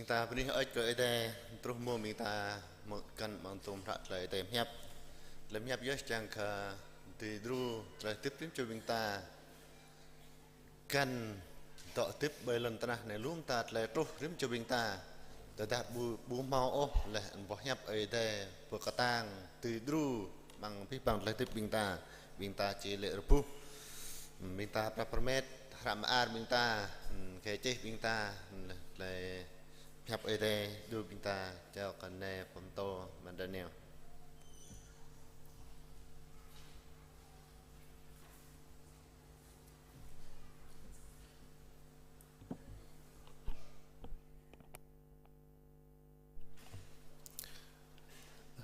Ta bơni hơơč kơ Ơi Adai, truh mơ̆ng ƀing ta mơ̆ng kăn ƀăng tôm hră tơlơi Ơi Adai pơhiăp. Tơlơi pơhiăp yơh čang kơ dưi đru tơlơi hơdip rĭm čô ƀing ta. Kăn dŏ hơdip ƀơi lŏn tơnah anai lŏm ta tơlơi truh rĭm čô ƀing ta. Tơdah ƀu, ƀu hmâo ôh laih anŭn boh hiăp Ơi Adai pơkơtang dưi đru amăng abih bang tơlơi hơdip ƀing ta. Ƀing ta či lê̆ rơbuh. Ƀing ta prap pơmet, hră mơar ƀing ta, kơ čih ƀing ta, laih tơlơi pơhiăp Ơi Adai đru ƀing ta, čao kơ anai pơtô mơ̆ng Daniel.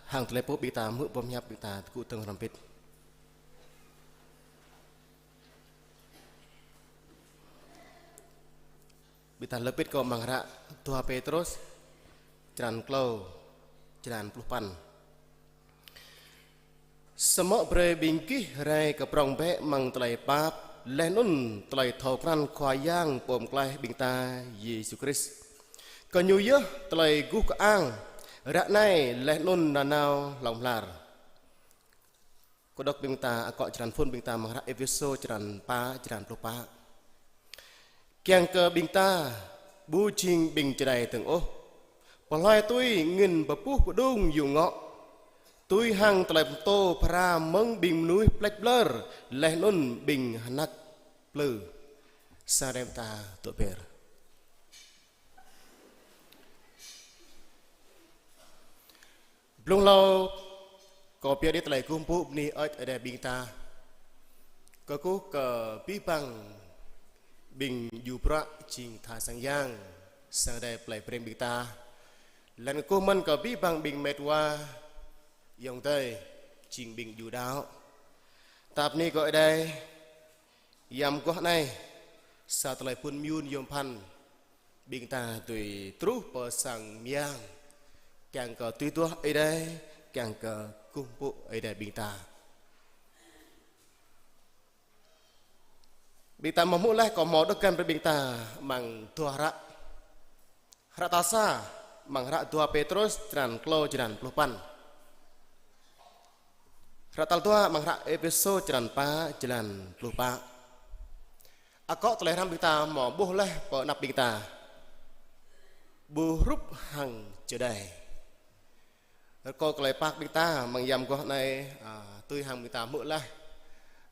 Hăng tơlơi pơpŭ ƀing ta hmư̆ boh hiăp ƀing ta tơgŭ tơ̆ng hrŏm hơbĭt. Ƀing ta lơ̆m hơbĭt kơ amăng hră dua Pêtrôs, črăn klâo, črăn pluh păn. Samơ̆ brơi ƀing gih rai kơ prŏng bĕ amăng tơlơi pap, laih anŭn tơlơi thâo krăn Khua Yang Pô Pơklaih ƀing ta Yêsu Krist. Kơ Ñu yơh tơlơi guh kơang, ră anai laih anŭn nanao hlŏng lar. Kâo đŏk ƀing ta, akŏ črăn phŭn ƀing ta amăng hră Êphêsô črăn pă, črăn pluh pă. Kiăng kơ ƀing ta ƀu jing ƀing čơđai dơ̆ng ôh. Pơhloi tui angĭn pơpuh pơđung yŭ ngŏ. Tui hăng tơlơi pơtô phara mơ̆ng ƀing mơnuih pleč ƀlơr, laih anŭn ƀing hơnăk plư. Sa rem ta tŏ ber. Blung hlâo kâo pơyơr đĭ tơlơi kơkuh pơpŭ bơni hơơč Ơi Adai ƀing ta. Kơkuh kơ abih bang ƀing djru bruă jing tha sang yang, sang Ơi Adai plơi Breng ƀing ta. Laih anŭn kơkuh mơ̆n kơ abih bang ƀing met wa ayŏng adơi jing ƀing djru đaŏ. Ta bơni kơ Ơi Adai, yăm mơguah anai, sa tơlơi phŭn mơyŭn yôm phăn, ƀing ta dưi truh pơ sang mơyang, kiăng kơ tui duah Ơi Adai, kiăng kơ kơkuh pơpŭ Ơi Adai ƀing ta. Ƀing ta hmâo hmư̆ laih kơ hmâo đŏk găn brơi ƀing ta amăng dua hră. Hră tal sa, amăng hră dua Pêtrôs, črăn klâo, črăn pluh păn. Hră tal dua, amăng hră Êphêsô, črăn pă, črăn pluh pă. Akŏ tơlơi hrăm ƀing ta hmâo ƀuh laih pơ anăp ƀing ta. Ƀu hrup hăng čơđai. Rơkâo tơlơi pap ƀing ta amăng yăm mơguah anai, a, tui hăng ƀing ta hmư̆ laih.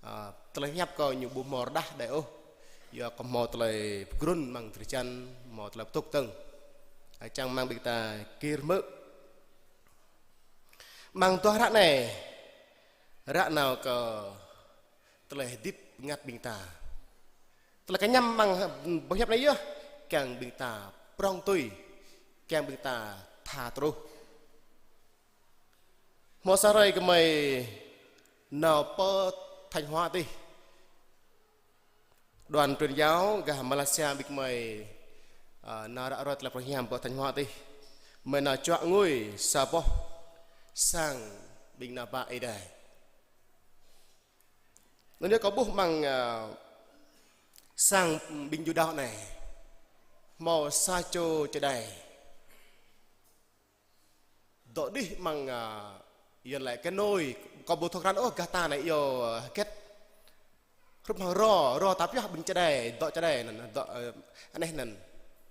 A, tơlơi pơhiăp kâo ñu ƀu hmâo rơđah đơi ôh. Yua kơ hmâo tơlơi pơgrŭn amăng drơi jăn, hmâo tơlơi pơtŭk tơ̆ng. A, čang amăng ƀing ta gir hmư̆. Amăng dua hră anai, hră nao kơ tơlơi hơdip bơngăt ƀing ta. Tơlơi kơñăm amăng boh hiăp anai yơh, kiăng ƀing ta prŏng tui, kiăng ƀing ta tha truh. Hmâo sa hrơi gơmơi nao pơ Thanh Hóa adih. Đoàn truyền giáo gah Malaysia ƀing gơmơi, a, nao ră ruai tơlơi pơhrăm hiam pơ Thanh Hóa adih. Gơmơi nao čuă ngui sa boh sang ƀing ană bă Ơi Adai. Anŭn yơh kâo ƀuh amăng, a, sang ƀing djru đaŏ anai. Hmâo sa čô čơđai. Dŏ đih amăng, a, yua lĕ kơnôi, kâo ƀu thâo krăn ôh gah ta anai iâu, a, hơget. Hrup hăng rô, rô ta pioh ƀing čơđai, dŏ čơđai anŭn, dŏ, a, aneh anŭn.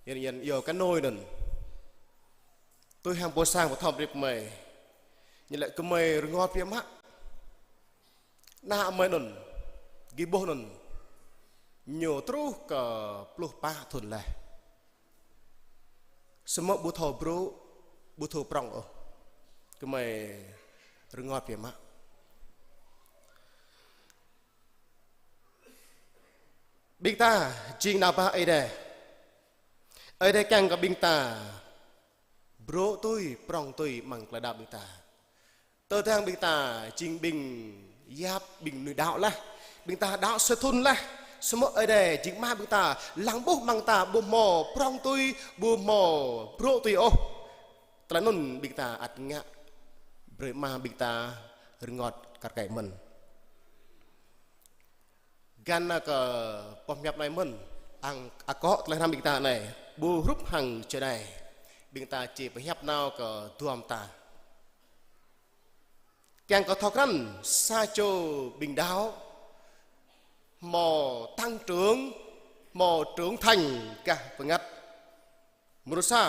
Yua, yua, iâu kơnôi anŭn. Tui hăng pô sang pơthâo brơi gơmơi. Ñu laĭ gơmơi rơngot biă mă. Ană gơmơi anŭn, gih ƀuh anŭn, ñu truh kơ pluh pă thŭn laih. Samơ̆ ƀu thâo brŭ, ƀu thâo prŏng ôh. Gơmơi rơngot biă mă. Ƀing ta jing ană bă Ơi Adai. Ơi Adai kiăng kơ ƀing ta brŭ tui, prŏng tui amăng tơlơi đaŏ ƀing ta. Tơdang ƀing ta jing ƀing yap, ƀing mơnuih đaŏ laih. Ƀing ta đaŏ sa thŭn laih. Samơ̆ Ơi Adai jing Ama ƀing ta, lăng ƀuh amăng ta ƀu hmâo prŏng tui, ƀu hmâo brŭ tui ôh. Tơlơi anŭn ƀing ta ăt ngă brơi Ama ƀing ta rơngot kar kaĭ mơ̆n. Găn kơ boh hiăp anai mơ̆n, hăng akŏ tơlơi hrăm ƀing ta anai, ƀu hrup hăng čơđai. Ƀing ta či pơhiăp nao kơ dua mơta. Kiăng kơ thâo krăn sa čô ƀing đaŏ hmâo tăng trưởng, hmâo trưởng thành gah bơngăt. Mrô sa,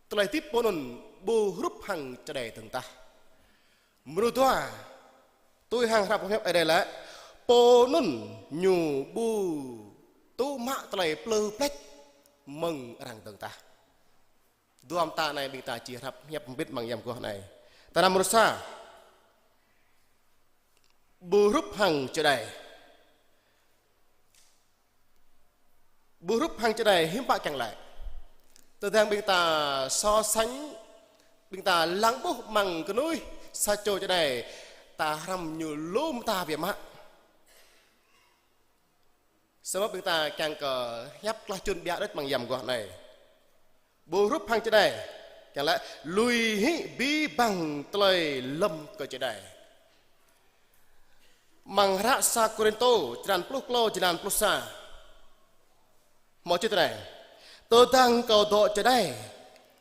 tơlơi hơdip pô anŭn ƀu hrup hăng čơđai dơ̆ng tah. Mrô dua, tui hăng hră pơhiăp Ơi Adai laĭ, pô anŭn ñu ƀu tŭ mă tơlơi plư pleč mơ̆ng arăng dơ̆ng tah. Dua mơta anai ƀing ta či hrăp hiăp hơbĭt amăng yăm guah anai. Tơdah mrô sa, ƀu hrup hăng čơđai. Ƀu hrup hăng čơđai hiư̆m pă kiăng laĭ. Tơdang ƀing ta so sánh, ƀing ta lăng ƀuh amăng kơnuih sa čô čơđai, ta hrăm ñu lu mơta biă mă. Samơ̆ ƀing ta kiăng kơ hiăp klah čun biă đôč amăng yăm guah anai. Ƀu hrup hăng čơđai, kiăng laĭ lui hĭ abih bang tơlơi lŏm kơ čơđai. Amăng hră sa Kôrintô, črăn pluh klâo, črăn pluh sa. Hmâo čih tui anai: Tơdang kâo dŏ čơđai,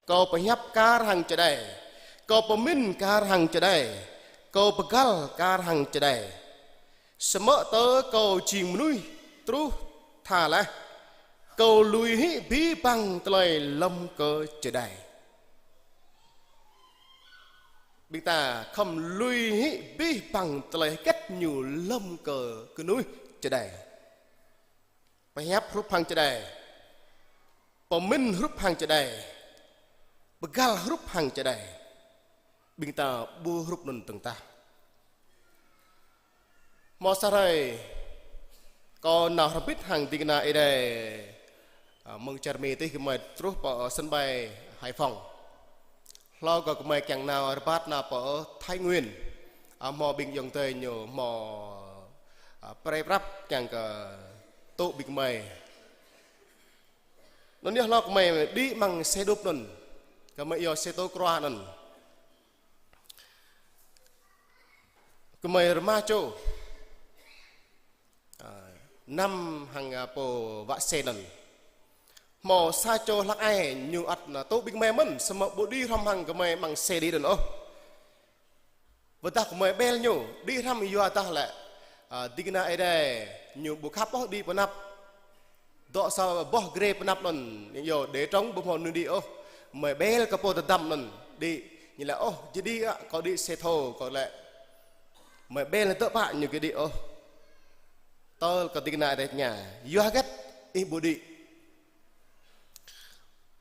kâo pơhiăp kar hăng čơđai, kâo pơmĭn kar hăng čơđai, kâo pơgăl kar hăng čơđai. Samơ̆ tơ kâo jing mơnuih truh tha laih, kâo lui hĭ abih bang tơlơi lŏm kơ čơđai. Ƀing ta khŏm lui hĭ abih bang tơlơi hơget ñu lŏm kơ kơnuih čơđai. Pơhiăp hrup hăng čơđai, pơmĭn hrup hăng čơđai, pơgăl hrup hăng čơđai. Ƀing ta ƀu hrup anŭn dơ̆ng tah. Hmâo sa hrơi, kâo nao hrŏm hơbĭt hăng ding kơna Ơi Adai, a, mơ̆ng Čar Mi tih, gơmơi truh pơ sân bay Hải Phòng. Hlâo kơ gơmơi kiăng nao rơbat nao pơ Thái Nguyên. A, hmâo ƀing ayŏng adơi ñu hmâo, a, prei prăp kiăng kơ tŭ ƀing gơmơi. Anŭn yơh hlâo gơmơi đĭ amăng xe đúp anŭn. Gơmơi iâu xe tô kra anŭn. Gơmơi rơma čô. A, năm hăng, a, pô wă xe anŭn. Hmâo sa čô hlăk ai ñu ăt, a, tŭ ƀing gơmơi mơ̆n, samơ̆ ƀu đĭ hrŏm hăng gơmơi amăng xe đĭ anŭn ôh. Wơ̆t dah gơmơi ƀel ñu, đĭ hrŏm yua dah lĕ, a, ding kơna Ơi Adai ñu ƀu khăp ôh đĭ pơ anăp. Dŏ sa boh ghế pơ anăp anŭn, ñu iâu để trống, ƀu hmâo mơnuih đĭ ôh. Gơmơi ƀel kơ pô tơdăm anŭn đĭ, ñu laĭ: Ôh, či đĭ ă, kâo đĭ xe thô, kâo laĭ. Gơmơi ƀel tơ̆ pă ñu či đĭ ôh. Tơl kơ ding kơna Ơi Adai tơña: Yua hơget ih ƀu đĭ?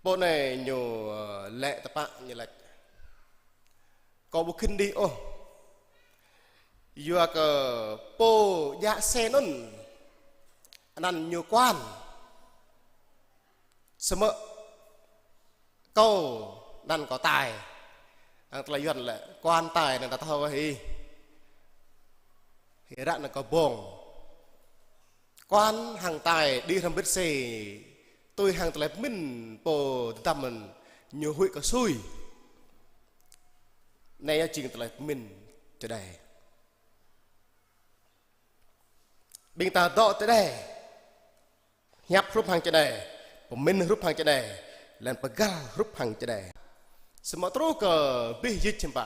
Pô anai ñu, ơ, laĭ tơpă, ñu laĭ: Kâo ƀu khĭn đĭ ôh. Yua kơ pô djă xe anŭn, anăn ñu Quan. Samơ̆ kâo anăn kâo Tai. Hăng tơlơi Yuan lĕ Quan Tai, anăn ta thâo hĭ. Hĭ ră anăn kâo Bông. Quan hăng Tai đĭ hrŏm hơbĭt xe, tui hăng tơlơi pơmĭn pô tơdăm anŭn, ñu huĭ kơ sui. Anai yơh jing tơlơi pơmĭn čơđai. Ƀing ta dŏ čơđai, hiăp hrup hăng čơđai, pơmĭn hrup hăng čơđai, laih anŭn pơgăl hrup hăng čơđai. Samơ̆ truh kơ abih jĭt hiư̆m pă.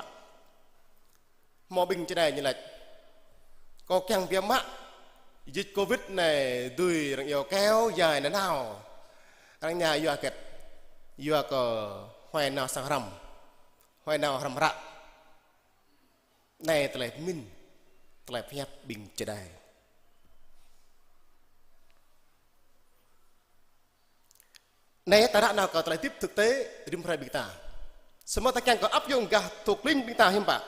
Hmâo ƀing čơđai ñu laĭ: Kâo kiăng biă mă, dịch Covid anai dưi arăng iâu kéo dài nanao. Arăng tơña yua hơget? Yua kơ huai nao sang hrăm, huai nao hrăm hră. Anai tơlơi pơmĭn, tơlơi pơhiăp ƀing čơđai. Anai ta ră nao kơ tơlơi hơdip thực tế rĭm hrơi ƀing ta. Samơ̆ ta kiăng kơ áp dụng gah thŭk ling ƀing ta hiư̆m pă.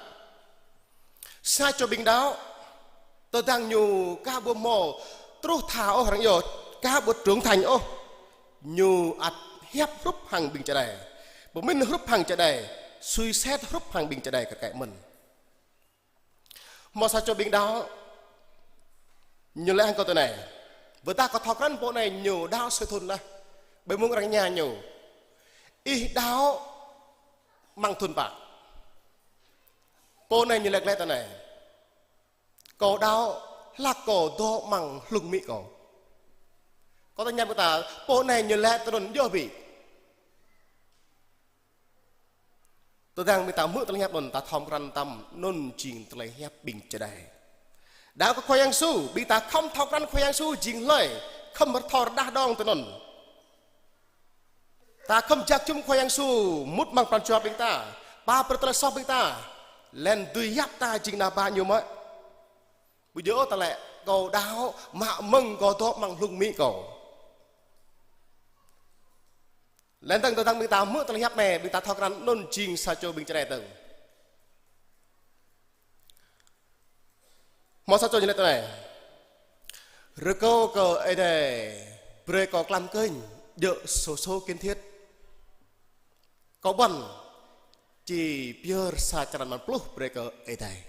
Sa čô ƀing đaŏ, tơdang ñu ka ƀu hmâo truh tha ôh, arăng iâu ka ƀu trưởng thành ôh, ñu ăt hiăp hrup hăng ƀing čơđai, pơmĭn hrup hăng čơđai, suy xét hrup hăng ƀing čơđai kơ kĕ mơ̆n. Hmâo sa čô ƀing đaŏ, ñu laĭ hăng kâo tui anai: Wơ̆t dah kâo thâo krăn pô anai ñu đaŏ sa thŭn laih, ƀơi mông arăng tơña ñu: Ih đaŏ mơ̆ng thŭn pă? Pô anai ñu laĭ glaĭ tui anai: Kâo đaŏ hlăk kâo dŏ amăng hlung amĭ kâo. Kâo tơña ƀing ta, pô anai ñu laĭ tui anŭn djơ̆ ƀĭ? Tơdang ƀing ta hmư̆ tơlơi hiăp anŭn, ta thâo krăn tăm anŭn jing tơlơi hiăp ƀing čơđai. Đaŏ kơ Khua Yang Yêsu, ƀing ta khŏm thâo krăn Khua Yang Yêsu jing hlơi, khŏm rơthor đah đong tui anŭn. Ta khŏm jak jum Khua Yang Yêsu mŭt amăng pran jua ƀing ta, ba brơi tơlơi soh ƀing ta, laih anŭn dưi yap ta jing ană bă Ñu mơ̆. Ƀu djơ̆ ôh ta laĭ kâo đaŏ, mă mơ̆ng kâo dŏ amăng hlung amĭ kâo. Laih dơ̆ng tơdang ƀing ta hmư̆ tơlơi hiăp anai, ƀing ta thâo krăn anŭn jing sa čô ƀing čơđai dơ̆ng. Hmâo sa čô ñu laĭ tui anai: Rơkâo kơ Ơi Adai brơi kâo klăm kơnh djơ̆ sô sô kiến thiết. Kâo ƀuăn či pơyơr sa črăn mơ̆n pluh brơi kơ Ơi Adai.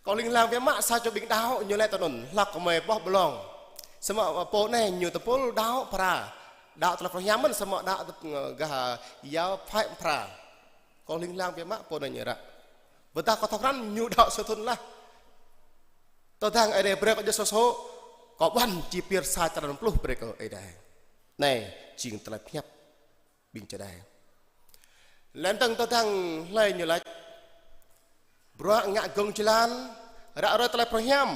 Kâo hling hlang biă mă sa čô ƀing đaŏ ñu laĭ tui anŭn, hlak kơ mơi ƀuh ƀlŏng. Samơ̆ pô anai ñu tơpul đaŏ phara. Đaŏ tơlơi pơhiam mơ̆n samơ̆ đaŏ gah yua phai phara. Kâo hling hlang biă mă pô anai ñu ră. Ƀôdah kâo thâo krăn ñu đaŏ sô thŭn laih. Tơdang Ơi Adai brơi kâo djơ̆ sô sô, kâo ƀuăn či pơyơr sa črăn pluh brơi kơ Ơi Adai. Anai jing tơlơi pơhiăp ƀing čơđai. Laih dơ̆ng tơdang hlơi ñu laĭ bruă ngă gơ̆ng jơlan, ră ruai tơlơi pơhiam,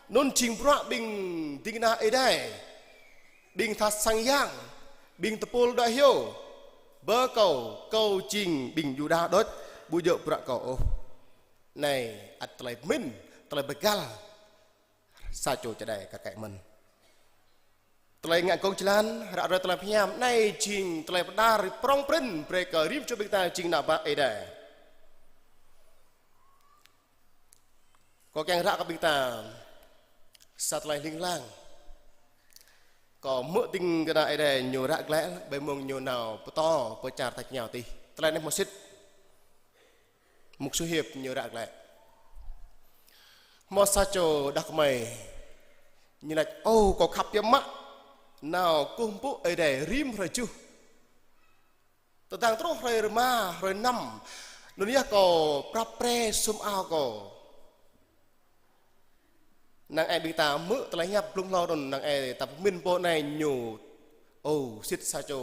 anŭn jing bruă ƀing ding kơna Ơi Adai, ƀing tha sang yang, ƀing tơpul đaŏ hyu. Bơ kâo, kâo jing ƀing Yuđa đôč, ƀu djơ̆ bruă kâo ôh. Anai ăt tơlơi pơmĭn, tơlơi pơgăl sa čô čơđai kar kaĭ mơ̆n. Tơlơi ngă gơ̆ng jơlan, ră ruai tơlơi pơhiam, anai jing tơlơi pơđar prŏng prin brơi kơ rĭm čô ƀing ta jing ană bă Ơi Adai. Kâo kiăng ră kơ ƀing ta sa tơlơi hling hlang. Kâo hmư̆ ding kơna Ơi Adai ñu ră glaĭ, ƀơi mông ñu nao pơtô pơ čar tač rơngiao adih. Tơlơi anai hmâo sĭt. Mục sư Hiệp ñu ră glaĭ. Hmâo sa čô đah kơmơi ñu laĭ: Ơ, kâo khăp biă mă nao kơkuh pơpŭ Ơi Adai rĭm hrơi tơjuh. Tơdang truh hrơi rơma, hrơi năm, anŭn yơh kâo prăp pre sum ao kâo. Năng ai ƀing ta hmư̆ tơlơi hiăp blung hlâo anŭn, năng ai ta pơmĭn pô anai ñu, ơ, sĭt sa čô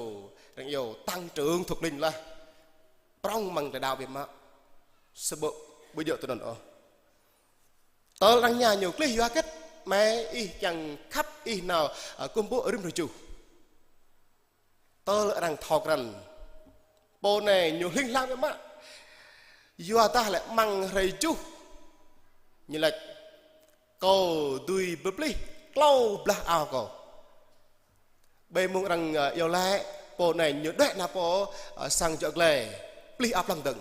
arăng iâu tăng trưởng thuộc linh laih. Prŏng amăng tơlơi đaŏ biă mă. Samơ̆ ƀu djơ̆ tui anŭn ôh. Tơl arăng tơña ñu: Klih yua hơget mơ̆ ih kiăng khăp ih nao, ơ, kơkuh pơpŭ rĭm hrơi tơjuh? Tơl arăng thâo krăn pô anai ñu hling hlang biă mă. Yua dah lĕ amăng hrơi tơjuh ñu laĭ: Kâo dưi pơplih klâo blah ao kâo. Ƀơi mông arăng, ơ, iâu laĭ pô anai ñu đuaĭ nao pơ, ơ, sang djŏ glai, plih ao plăng dơ̆ng.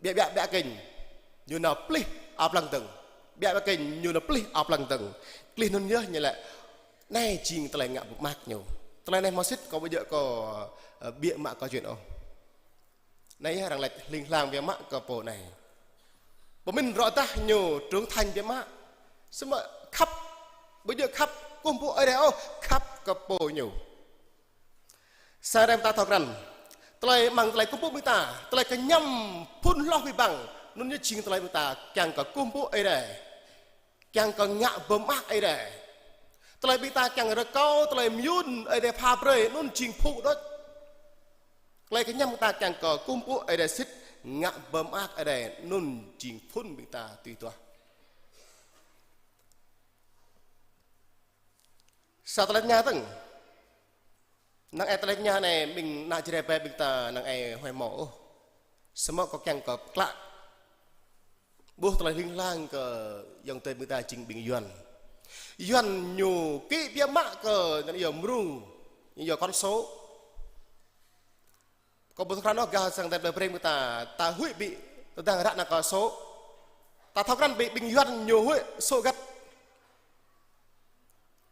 Biă biă biă kĕnh ñu nao plih ao plăng dơ̆ng. Biă biă kĕnh ñu nao plih ao plăng dơ̆ng. Klih anŭn yơh ñu laĭ, anai jing tơlơi ngă pơmơak ñu. Tơlơi anai hmâo sĭt, kâo ƀu djơ̆ kâo, ơ, biă mă kâo chuyện ôh. Anai yơh arăng laĭ hling hlang biă mă kơ pô anai. Pơmĭn rŏ dah ñu trưởng thành biă mă. Samơ̆ khăp, ƀu djơ̆ khăp kơkuh pơpŭ Ơi Adai ôh, khăp kơ pô ñu. Sa rem ta thâo krăn. Tơlơi amăng tơlơi kơkuh pơpŭ ƀing ta, tơlơi kơñăm phŭn hloh abih bang, anŭn yơh jing tơlơi ƀing ta kiăng kơ kơkuh pơpŭ Ơi Adai. Kiăng kơ ngă pơmơak Ơi Adai. Tơlơi ƀing ta kiăng rơkâo tơlơi mơyŭn Ơi Adai pha brơi, anŭn jing pơpŭ đôč. Tơlơi kơñăm ta kiăng kơ kơkuh pơpŭ Ơi Adai sĭt, ngă pơmơak Ơi Adai, anŭn jing phŭn ƀing ta tui duah. Sa tơlơi tơña dơ̆ng. Năng ai tơlơi tơña anai ƀing ană Jrai ƀing ta năng ai huai hmâo ôh. Samơ̆ kâo kiăng kơ pơklă ƀuh tơlơi hling hlang kơ ayŏng adơi ƀing ta jing ƀing Yuan. Yuan ñu kĭ biă mă kơ anăn yơh mrô, anăn yơh con số. Kâo ƀu thâo krăn ôh gah sang Tây Breng ƀing ta, ta huĭ ƀĭ tơdang ră anăn kơ số. Ta thâo krăn ƀĭ ƀing Yuan ñu huĭ số hơget.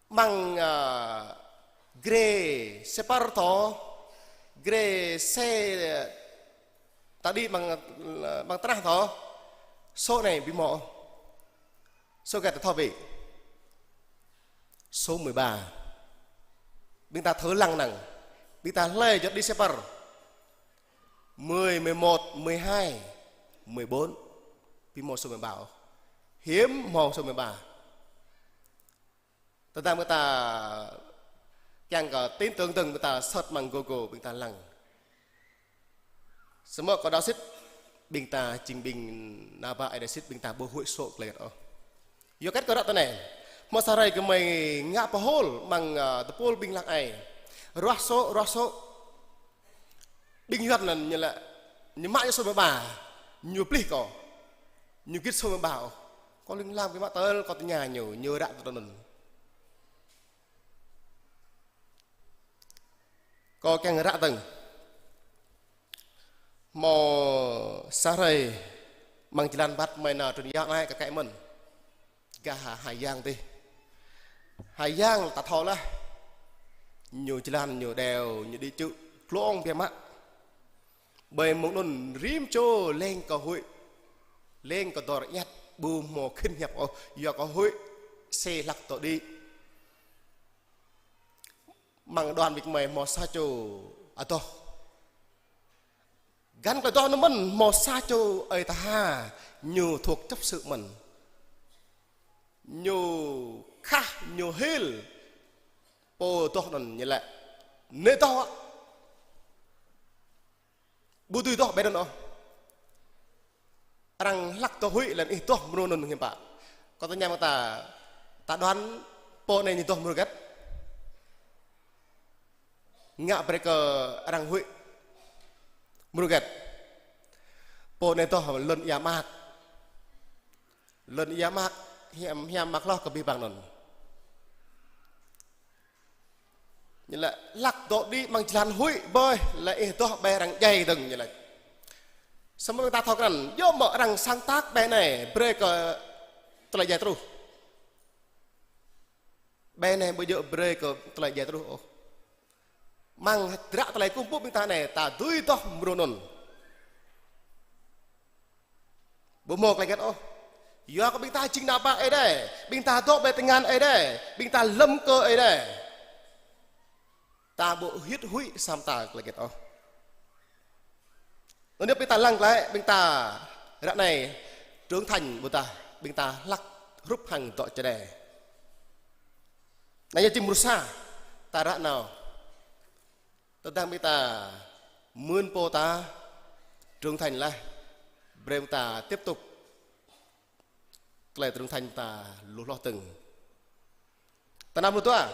Amăng, ơ, grê xe păr thâo, grê xe ta đi amăng, amăng tơnah thâo, số anai ƀu hmâo. Số hơget ta thâo ƀĭ? Số mười ba. Ƀing ta thâo lăng năng. Ƀing ta hlơi djŏp đi xe păr. Mười, mười một, mười hai, mười bốn. Ƀu hmâo số mười ba ôh. Hiếm hmâo số mười ba. Tơdang ƀing ta kiăng kơ tin tưởng dơ̆ng, ƀing ta search amăng Google, ƀing ta lăng. Samơ̆ kâo đaŏ sĭt, ƀing ta jing ƀing ană bă Ơi Adai sĭt, ƀing ta ƀu huĭ sŏ tơlơi hơget ôh. Yua hơget kâo ră tui anai. Hmâo sa hrơi gơmơi ngă pơhôl amăng, ơ, tơpul ƀing hlăk ai. Ruah sŏ, ruah sŏ. Ƀing Yuan anŭn ñu laĭ, ñu mă ñu sô mơba, ñu plih kâo. Ñu git sô mơba ôh. Kâo ling lang biă mă tơl kâo tơña ñu, ñu ră tui anŭn. Kâo kiăng ră dơ̆ng. Hmâo sa hrơi amăng jơlan băt mơi nao trŭn yă anai kơ kĕ mơ̆n. Gah Hà Giang tih. Hà Giang ta thâo laih. Ñu jơlan, ñu đèo, ñu đĭ čư̆ glông biă mă. Ƀơi mông anŭn rĭm čô leng kơ huĭ. Leng kơ dŏ rơñăt ƀu hmâo khĭn hiăp ôh. Yua kơ huĭ sĭt hlăk dŏ đĭ. Amăng đoàn ƀing gơmơi hmâo sa čô adoh. Găn tơlơi adoh anŭn mơ̆n hmâo sa čô ơi tha, ñu thuộc chấp sự mơ̆n. Ñu khah, ñu hil. Pô adoh anŭn ñu laĭ: Nê adoh ă. Ƀu dưi adoh ƀơi anŭn ôh. Arăng hlăk dŏ huĭ laih anŭn ih adoh mrô anŭn hiư̆m pă. Kâo tơña mơ̆ng ta, ta đoán pô anai ñu adoh mrô hơget. Ngă brơi kơ arăng huĭ mrô hơget. Pô anai adoh lŏn ia mơak. Lŏn ia mơak, hiam, hiam mơak hloh kơ abih bang anŭn. Ñu laĭ hlăk dŏ đĭ amăng jơlan huĭ ƀơi, laih ih adoh ƀơi arăng djai dơ̆ng ñu laĭ. Samơ̆ ta thâo krăn, yua mơ̆ arăng sáng tác ƀơi anai, brơi kơ tơlơi djai truh. Ƀơi anai ƀu djơ̆ brơi kơ tơlơi djai truh ôh. Amăng hơdră tơlơi kơkuh pơpŭ ƀing ta anai, ta dưi adoh mrô anŭn. Ƀu hmâo tơlơi hơget ôh. Yua kơ ƀing ta jing ană bă Ơi Adai. Ƀing ta dŏ ƀơi tơngan Ơi Adai. Ƀing ta lơ̆m kơ Ơi Adai. Ta ƀu hĭt huĭ sa mơta tơlơi hơget ôh. Anŭn yơh ƀing ta lăng glaĭ, ƀing ta ră anai trưởng thành ƀôdah ƀing ta hlăk hrup hăng dŏ čơđai. Anai yơh jing mrô sa, ta ră nao. Tơdang ƀing ta mưn pô ta trưởng thành laih, brơi ƀing ta tiếp tục tơlơi trưởng thành ta lu hloh dơ̆ng. Tơnap mơtua.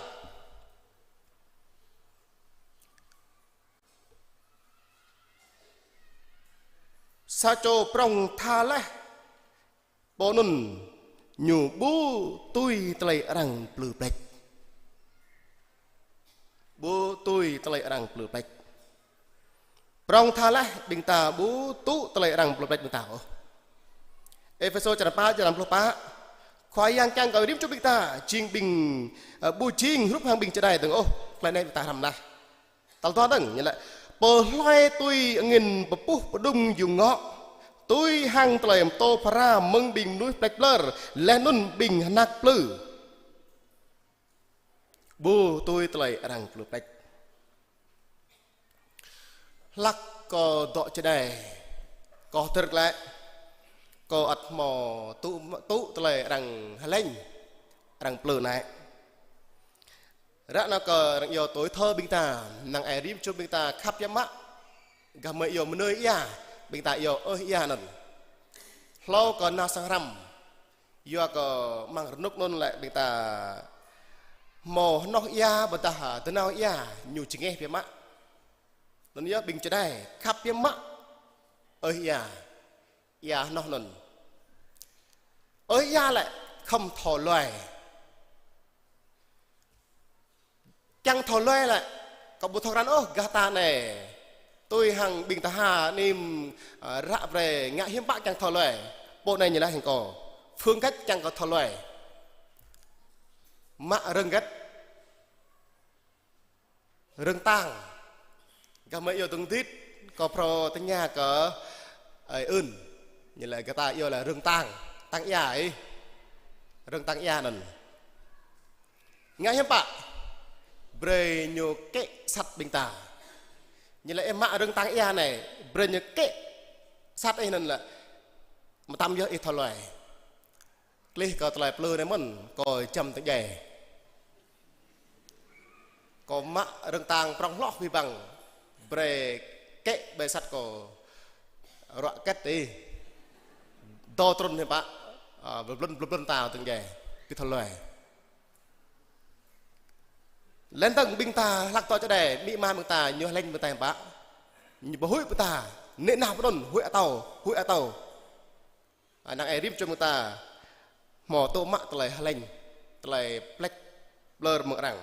Sa čô prŏng tha laih, pô anŭn ñu ƀu tui tơlơi arăng plư pleč. Ƀu tui tơlơi arăng plư pleč. Prŏng tha laih, ƀing ta ƀu tŭ tơlơi arăng plư pleč ƀing ta ôh. Êphêsô črăn pă, črăn pluh pă. Khua Yang kiăng kơ rĭm čô ƀing ta jing ƀing, ơ, ƀu jing hrup hăng ƀing čơđai dơ̆ng ôh. Tơlơi anai ƀing ta hrăm laih. Tal dua dơ̆ng, ñu laĭ: Pơhloi tui angĭn pơpuh pơđŭng jŭng ngŏ, tui hăng tơlơi pơtô phara mơ̆ng ƀing mơnuih pleč plơr, laih anŭn ƀing hơnăk plư. Ƀu tui tơlơi arăng plư pleč. Hlăk kâo dŏ čơđai, kâo hơdơr glaĭ, kâo ăt hmâo tŭ, tŭ tơlơi arăng hơlĕng, arăng plư anai. Ră anai kơ arăng iâu tui thơ ƀing ta, năng ai rĭm čô ƀing ta khăp biă mă, gah mơi iâu mơnơi ia, ƀing ta iâu ơi ia anŭn. Hlâo kơ nao sang hrăm, yua kơ amăng rơnŭk anŭn lĕ ƀing ta hmâo hnoh ia, ƀôdah dơnao ia, ñu čơngeh biă mă. Anŭn yơh ƀing čơđai khăp biă mă ơi ia, ia hnoh anŭn. Ơi ia lĕ khŏm thâo luai. Kiăng thâo luai lĕ, kâo ƀu thâo krăn ôh gah ta anai. Tui hăng ƀing tha ha anih, ơ, ră brơi ngă hiư̆m pă kiăng thâo luai. Pô anai ñu laĭ hăng kâo phương cách kiăng kơ thâo luai. Mă rơ̆ng hơget? Rơ̆ng tang. Gah mơi iâu dơ̆ng dit, kâo phrâo tơña kơ ơi Ưn. Ñu laĭ gah ta iâu laĭ rơ̆ng tang. Tang ia ih. Rơ̆ng tang ia anŭn. Ngă hiư̆m pă? Brơi ñu kĕ sat ƀing ta. Ñu laĭ ih mă rơ̆ng tang ia anai, brơi ñu kĕ sat ih anŭn lĕ mơtam yơh ih thâo luai. Klih kơ tơlơi plư anai mơ̆n, kâo jăm tơdjai. Kâo mă rơ̆ng tang prŏng hloh abih bang, brơi kĕ ƀơi sat kâo. Ruă kĕt ih. Dŏ trŭn hiư̆m pă. Ơ, blŭn blŭn blŭn ta tơ̆ng jai. Pi thâo lui. Lĕn tơ̆ng ƀing ta hlăk dŏ čơđai, amĭ ama ƀing ta, ñu hlĕng ƀing ta hiư̆m pă. Ñu pơhuĭ ƀing ta, nĕ nah pơđŭn, huĭ atâo, huĭ atâo. Ơ, năng ai rĭm čô ƀing ta, hmâo tŭ mă tơlơi hlĕng, tơlơi plĕč, ƀlŏr mơ̆ng arăng.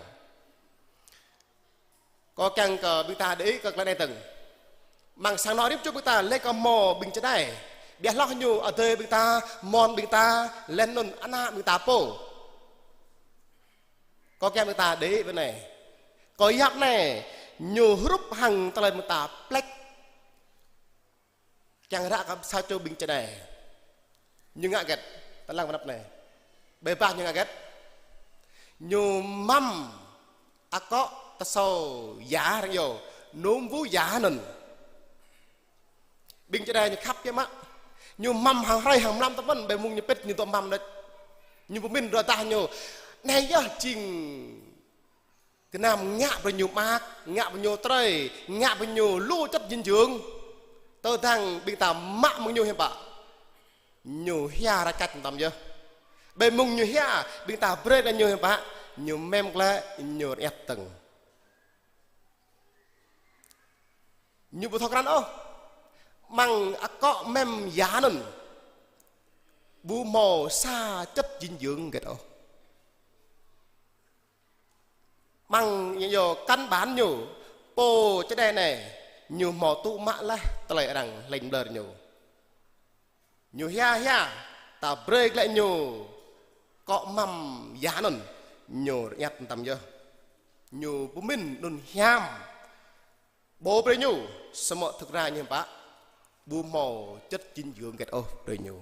Kâo kiăng kơ ƀing ta đĭ kơ tơlơi anai tơ̆ng. Mơ̆ng sang anŏ rĭm čô ƀing ta, lĕ kơ hmâo ƀing čơđai. Biă hloh ñu adơi ƀing ta, mon ƀing ta, lĕn anŭn ană ƀing ta pô. Kâo kiăng ƀing ta đĭ ƀơi anai. Kâo yap anai, ñu hrup hăng tơlơi ƀing ta plĕč. Kiăng ră kơ sa čô ƀing čơđai. Ñu ngă hơget, tơlăng pơ anăp anai. Ƀơi bah ñu ngă hơget. Ñu măm akŏ tơsâo ya răng yô, num ƀu ya anŭn. Ƀing čơđai ñu khăp biă mă. Ñu măm hăng hrơi hăng mlam tơpăn, ƀơi mông ñu pĭt ñu dŏ măm đôč. Ñu pơmĭn rơđah ñu. Anai yơh jing gơnam ngă brơi ñu mơak, ngă brơi ñu trơi, ngă brơi ñu lu chất dinh dưỡng. Tơdang ƀing ta mă mơ̆ng ñu hiư̆m pă. Ñu hia ră čăt mơtam yơh. Ƀơi mông ñu hia, ƀing ta brơi kơ ñu hiư̆m pă. Ñu mem glaĭ, ñu rơiăt tơ̆ng. Ñu ƀu thâo krăn ôh. Mơ̆ng akŏ mem ya anŭn. Ƀu hmâo sa chất dinh dưỡng hơget ôh. Mơ̆ng ñu yơh căn bản ñu, pô čơđai anai, ñu hmâo tŭ mă laih tơlơi arăng hlĕng ƀlŏr ñu. Ñu hia hia, ta brơi glaĭ ñu, akŏ măm ya anŭn, ñu rơiăt mơtam yơh. Ñu pơmĭn anŭn hiam. Ƀu brơi ñu, samơ̆ thực ra ñu hiư̆m pă, ƀu hmâo chất dinh dưỡng hơget ôh brơi ñu.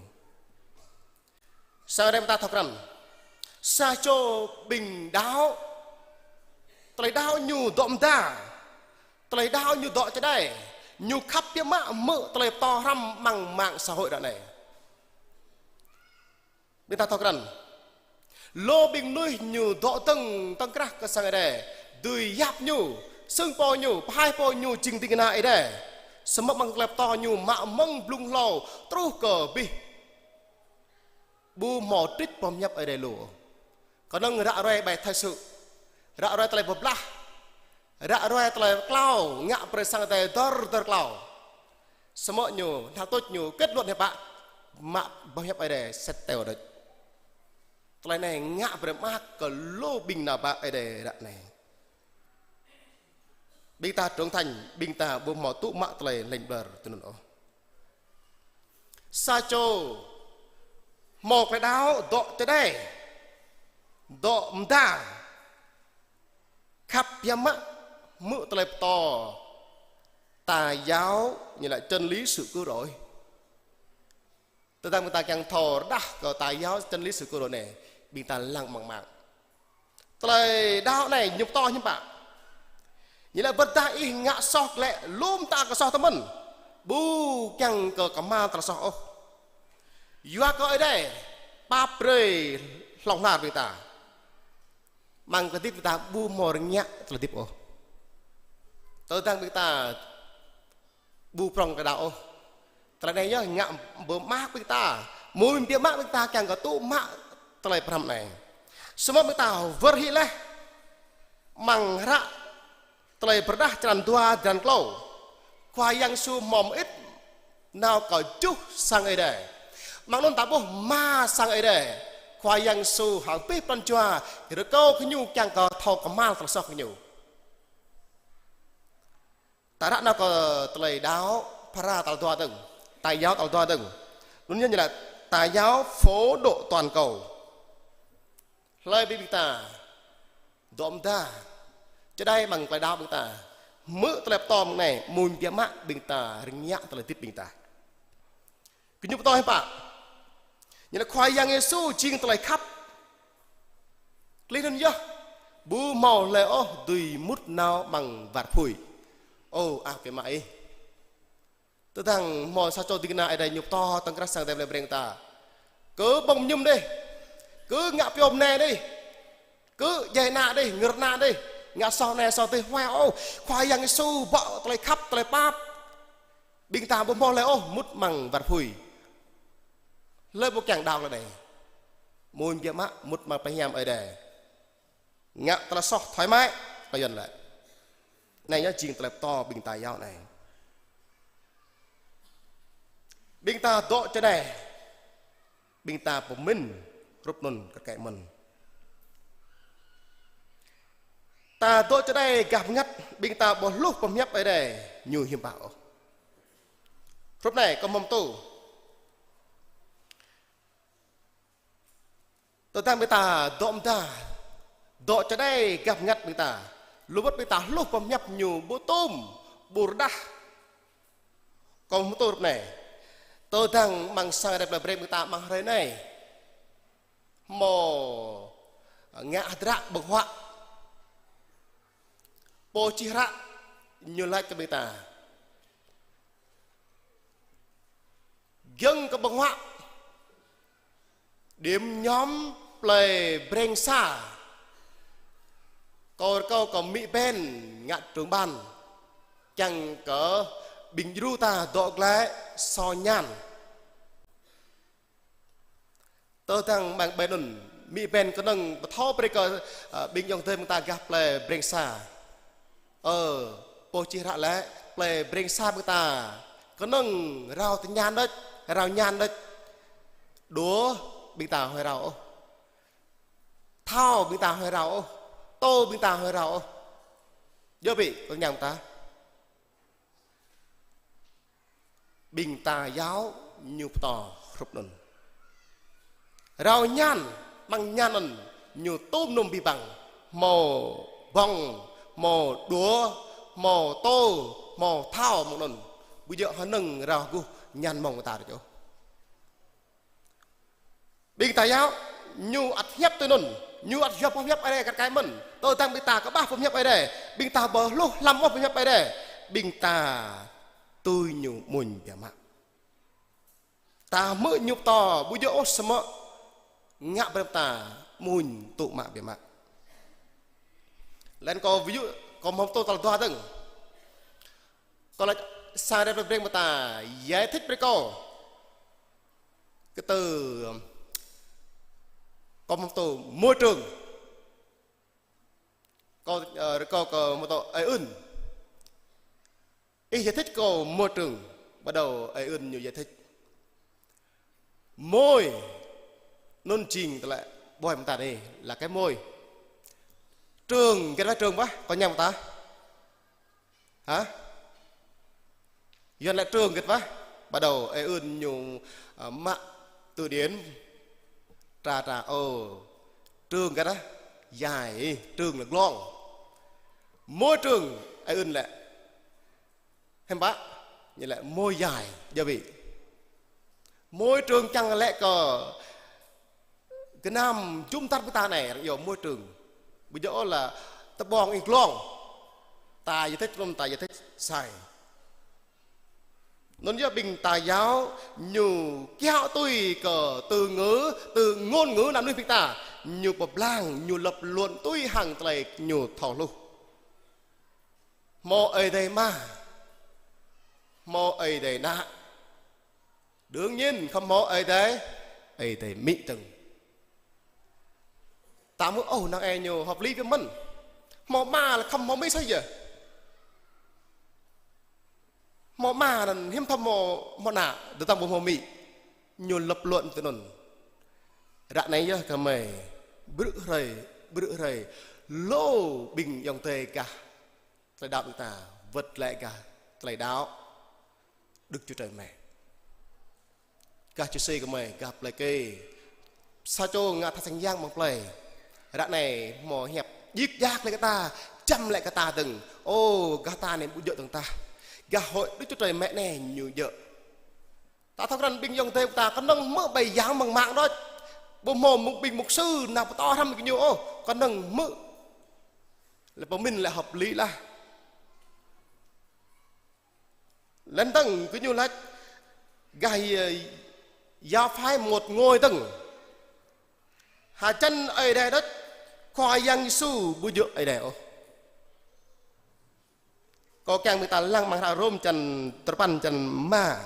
Sa rem ta thâo krăn. Sa čô ƀing đaŏ. Tơlơi đaŏ ñu dŏ mơda. Tơlơi đaŏ ñu dŏ čơđai. Ñu khăp biă mă hmư̆ tơlơi pơtô hrăm mơ̆ng mạng xã hội ră anai. Ƀing ta thâo krăn. Lu ƀing mơnuih ñu dŏ dơ̆ng tơ̆ng krah kơ sang Ơi Adai. Dưi yap ñu, sưng pô ñu, pơhaih pô ñu jing ding kơna Ơi Adai. Samơ̆ mơ̆ng tơlơi pơtô ñu mă mơ̆ng blung hlâo truh kơ abih. Ƀu hmâo trích boh pơhiăp Ơi Adai lu. Kơnơ̆ng ră ruai ƀai thời sự. Ră ruai tơlơi pơblah. Ră ruai tơlơi klâo, ngă brơi sang Ơi Adai dơr dơr klâo. Samơ̆ ñu, hnal tuč ñu, kết luận hiư̆m pă, mă boh pơhiăp Ơi Adai sĕt teo đôč. Tơlơi anai ngă brơi mơak kơ lu ƀing nao bă Ơi Adai ră anai. Ƀing ta trưởng thành, ƀing ta ƀu hmâo tŭ mă tơlơi hlĕng ƀlŏr tui anŭn ôh. Sa čô hmâo tơlơi đaŏ dŏ čơđai, dŏ mơda, khăp biă mă hmư̆ tơlơi pơtô, tài giáo, nghĩa là chân lý sự cứu rỗi. Tơdang ƀing ta kiăng thâo rơđah kơ tài giáo chân lý sự cứu rỗi anai, ƀing ta lăng mơ̆ng mạng. Tơlơi đaŏ anai ñu pơtô hiư̆m pă. Ñu laĭ wơ̆t tơdah ih ngă soh glaĭ lŏm ta kơ soh tơmơ̆n. Ƀu kiăng kơ kơhma̱l tơlơi soh ôh. Yua kơ Ơi Adai pap brơi hlŏng lar ƀing ta. Mơ̆ng tơlơi hơdip ƀing ta ƀu hmâo rơngiă tơlơi hơdip ôh. Tơdang ƀing ta ƀu prŏng kơ đaŏ ôh. Tơlơi anai yơh ngă ƀơi mă ƀing ta. Mơ̆ng biă mă ƀing ta kiăng kơ tŭ mă tơlơi pơhrăm anai. Samơ̆ ƀing ta wơr hĭ laih. Mơ̆ng hră tơlơi Pơrơđah črăn dua črăn klâo. Khua Yang Yêsu hmâo mơit nao kơ juh sang Ơi Adai. Mơ̆ng anŭn ta ƀuh mă sang Ơi Adai. Khua Yang Yêsu hăng abih pran jua rơkâo kơ ñu kiăng kơ thâo kơhma̱l tơlơi soh kơ ñu. Ta ră nao kơ tơlơi đaŏ phara tal dua dơ̆ng, tài giáo tal dua dơ̆ng. Anŭn ñu laĭ tài giáo phổ độ toàn cầu. Hlơi ƀing ta dŏ mơda, čơđai mơ̆ng tơlơi đaŏ ƀing ta, hmư̆ tơlơi pơtô mơ̆ng anai, mơ̆ng biă mă ƀing ta rơngiă tơlơi hơdip ƀing ta. Kơ ñu pơtô hiư̆m pă. Ñu laĭ Khua Yang Yêsu jing tơlơi khăp. Klih anŭn yơh. Ƀu hmâo hlơi ôh dưi mŭt nao amăng war apui. Ơ, ăh, biă mă ih. Tơdang hmâo sa čô ding kơna Ơi Adai ñu pơtô tơ̆ng krah sang Ơi Adai brơi breng ta. Kơ ƀơ̆ng mơñum dih. Kơ ngă pioh mơnai dih. Kơ djai ană dih, ngơ̆r ană dih. Ngă soh anai soh adih, huai ôh. Khua Yang Yêsu bŏ tơlơi khăp, tơlơi pap. Ƀing ta ƀu hmâo lĕ ôh mŭt amăng war apui. Hlơi ƀu kiăng đaŏ lĕ đei. Mơ̆ng biă mă mŭt amăng plei hiam Ơi Adai. Ngă tơlơi soh thoải mái, kơ Yuan lĕ. Anai yơh jing tơlơi pơtô ƀing ta yơh anai. Ƀing ta dŏ čơđai. Ƀing ta pơmĭn hrup anŭn kar kaĭ mơ̆n. Ta dŏ čơđai gah bơngăt, ƀing ta ƀu hluh pơhiăp Ơi Adai ñu hiư̆m pă ôh. Hrup anai kâo hmâo pơtô. Tơdang ƀing ta dŏ mơda, dŏ čơđai gah bơngăt ƀing ta, lu wơ̆t ƀing ta hluh pơhiăp ñu ƀu tŭm, ƀu rơđah. Kâo hmâo pơtô hrup anai. Tơdang amăng sang Ơi Adai plei Breng ƀing ta amăng hrơi anai hmâo ngă hơdră ƀơ̆ng huă. Pô čih hră ñu laĭ kơ ƀing ta. Giŏng kơ ƀơ̆ng huă. Điểm nhóm plei Breng sa. Kâo rơkâo kơ Mỹ Ben ngă trưởng ban. Čang kơ ƀing djru ta dŏ glaĭ sô ñan. Tơdang amăng ƀơi anŭn, Mỹ Ben kơnơ̆ng pơthâo brơi kơ, ơ, ƀing ayŏng adơi ƀing ta gah plei Breng sa. Ơ, pô čih hră laĭ, plei Breng sa ƀing ta kơnơ̆ng rao tơñan đôč, rao ñan đôč. Đua ƀing ta hơi rao ôh. Thâo ƀing ta hơi rao ôh. Tô ƀing ta hơi rao ôh. Djơ̆ ƀĭ, kơ ñang ta. Ƀing ta yâo ñu pơtô hrup anŭn. Rao ñan, amăng ñan anŭn, ñu tŭm nŭm abih bang. Hmâo ƀơ̆ng, hmâo đua, hmâo tô, hmâo thâo mơ̆ng anŭn. Ƀu djơ̆ hơnơ̆ng rao guh ñan mơ̆ng ta đôč ôh. Ƀing ta yâo, ñu ăt hiăp tui anŭn, ñu ăt yua pơhiăp Ơi Adai kar kaĭ mơ̆n. Tơdang ƀing ta kơƀah pơhiăp Ơi Adai, ƀing ta ƀu hluh hlăm ôh pơhiăp Ơi Adai, ƀing ta tui ñu mơ̆n biă mă. Ta hmư̆ ñu pơtô, ƀu djơ̆ ôh samơ̆ ngă brơi ta mơ̆n tŭ mă biă mă. Laih anŭn kâo ví dụ, kâo hmâo pơtô tal dua dơ̆ng. Kâo laĭ sang Ơi Adai plei Breng ƀing ta giải thích brơi kâo. Kơ tơ, kâo hmâo pơtô môi trường. Kâo, ơ, kâo, kâo hmâo pơtô Ơi Ưn. Ih giải thích kâo môi trường. Bắt đầu Ơi Ưn ñu giải thích. Môi. Anŭn jing tơlơi ƀuai mơta anai là cái môi. Trường, hơget wơ̆t trường ƀah, kâo ñăm ta. Hă? Yuan laĭ trường hơget wơ̆t? Bắt đầu Ơi Ưn ñu, à, mă từ điển tra tra, ơ, trường hơget wơ̆t? Dài, trường là glông. Môi trường, Ơi Ưn laĭ. Hiư̆m pă? Ñu laĭ môi dài, djơ̆ ƀĭ. Môi trường čang laĭ kơ gơnam jum dar ƀing ta anai, arăng iâu môi trường. Ƀu djơ̆ ôh là tơƀông ih glông. Ta giải thích lŏm, ta giải thích sai. Anŭn yơh ƀing ta yâo ñu kiaŏ tui kơ từ ngữ, từ ngôn ngữ ană mơnuih ƀing ta. Ñu pơblang, ñu lập luận tui hăng tơlơi ñu thâo hluh. Hmâo Ơi Adai Ama. Hmâo Ơi Adai Ană. Đương nhiên khŏm hmâo Ơi Adai, Ơi Adai amĭ dơ̆ng. Ta hmư̆ ôh năng ai ñu hợp lý biă mơ̆n. Hmâo ama lĕ khŏm hmâo amĭ soh yơh. Hmâo ama anŭn hiư̆m pă hmâo, hmâo ană, tơdang ƀu hmâo amĭ. Ñu lập luận tui anŭn. Ră anai yơh gơmơi, bruă hrơi, bruă hrơi. Lu ƀing ayŏng adơi gah tơlơi đaŏ ƀing ta, wơ̆t lĕ gah tơlơi đaŏ Đức Chúa Trời Mẹ. Gah čư̆ si gơmơi, gah plei kê. Sa čô ngă tha sang yang amăng plei. Ră anai hmâo hiăp djik djak lĕ kơ ta, čăm lĕ kơ ta dơ̆ng. Ô, gah ta anai ƀu djơ̆ dơ̆ng tah. Gah hội Đức Chúa Trời Mẹ anai ñu djơ̆. Ta thâo krăn ƀing ayŏng adơi ta kơnơ̆ng hmư̆ ƀai yang mơ̆ng mạng đôč. Ƀu hmâo mơ̆ng ƀing mục sư nao pơtô hrăm kơ ñu ôh, kơnơ̆ng hmư̆. Lĕ pơmĭn lĕ hợp lý lah. Laih dơ̆ng kơ ñu laĭ gah, ơ, giáo phái một ngôi dơ̆ng. Hơjăn Ơi Adai đôč, Khua Yang Yêsu ƀu djơ̆ Ơi Adai ôh. Kâo kiăng ƀing ta lăng amăng hră Rôm čăn tơpăn čăn rơma.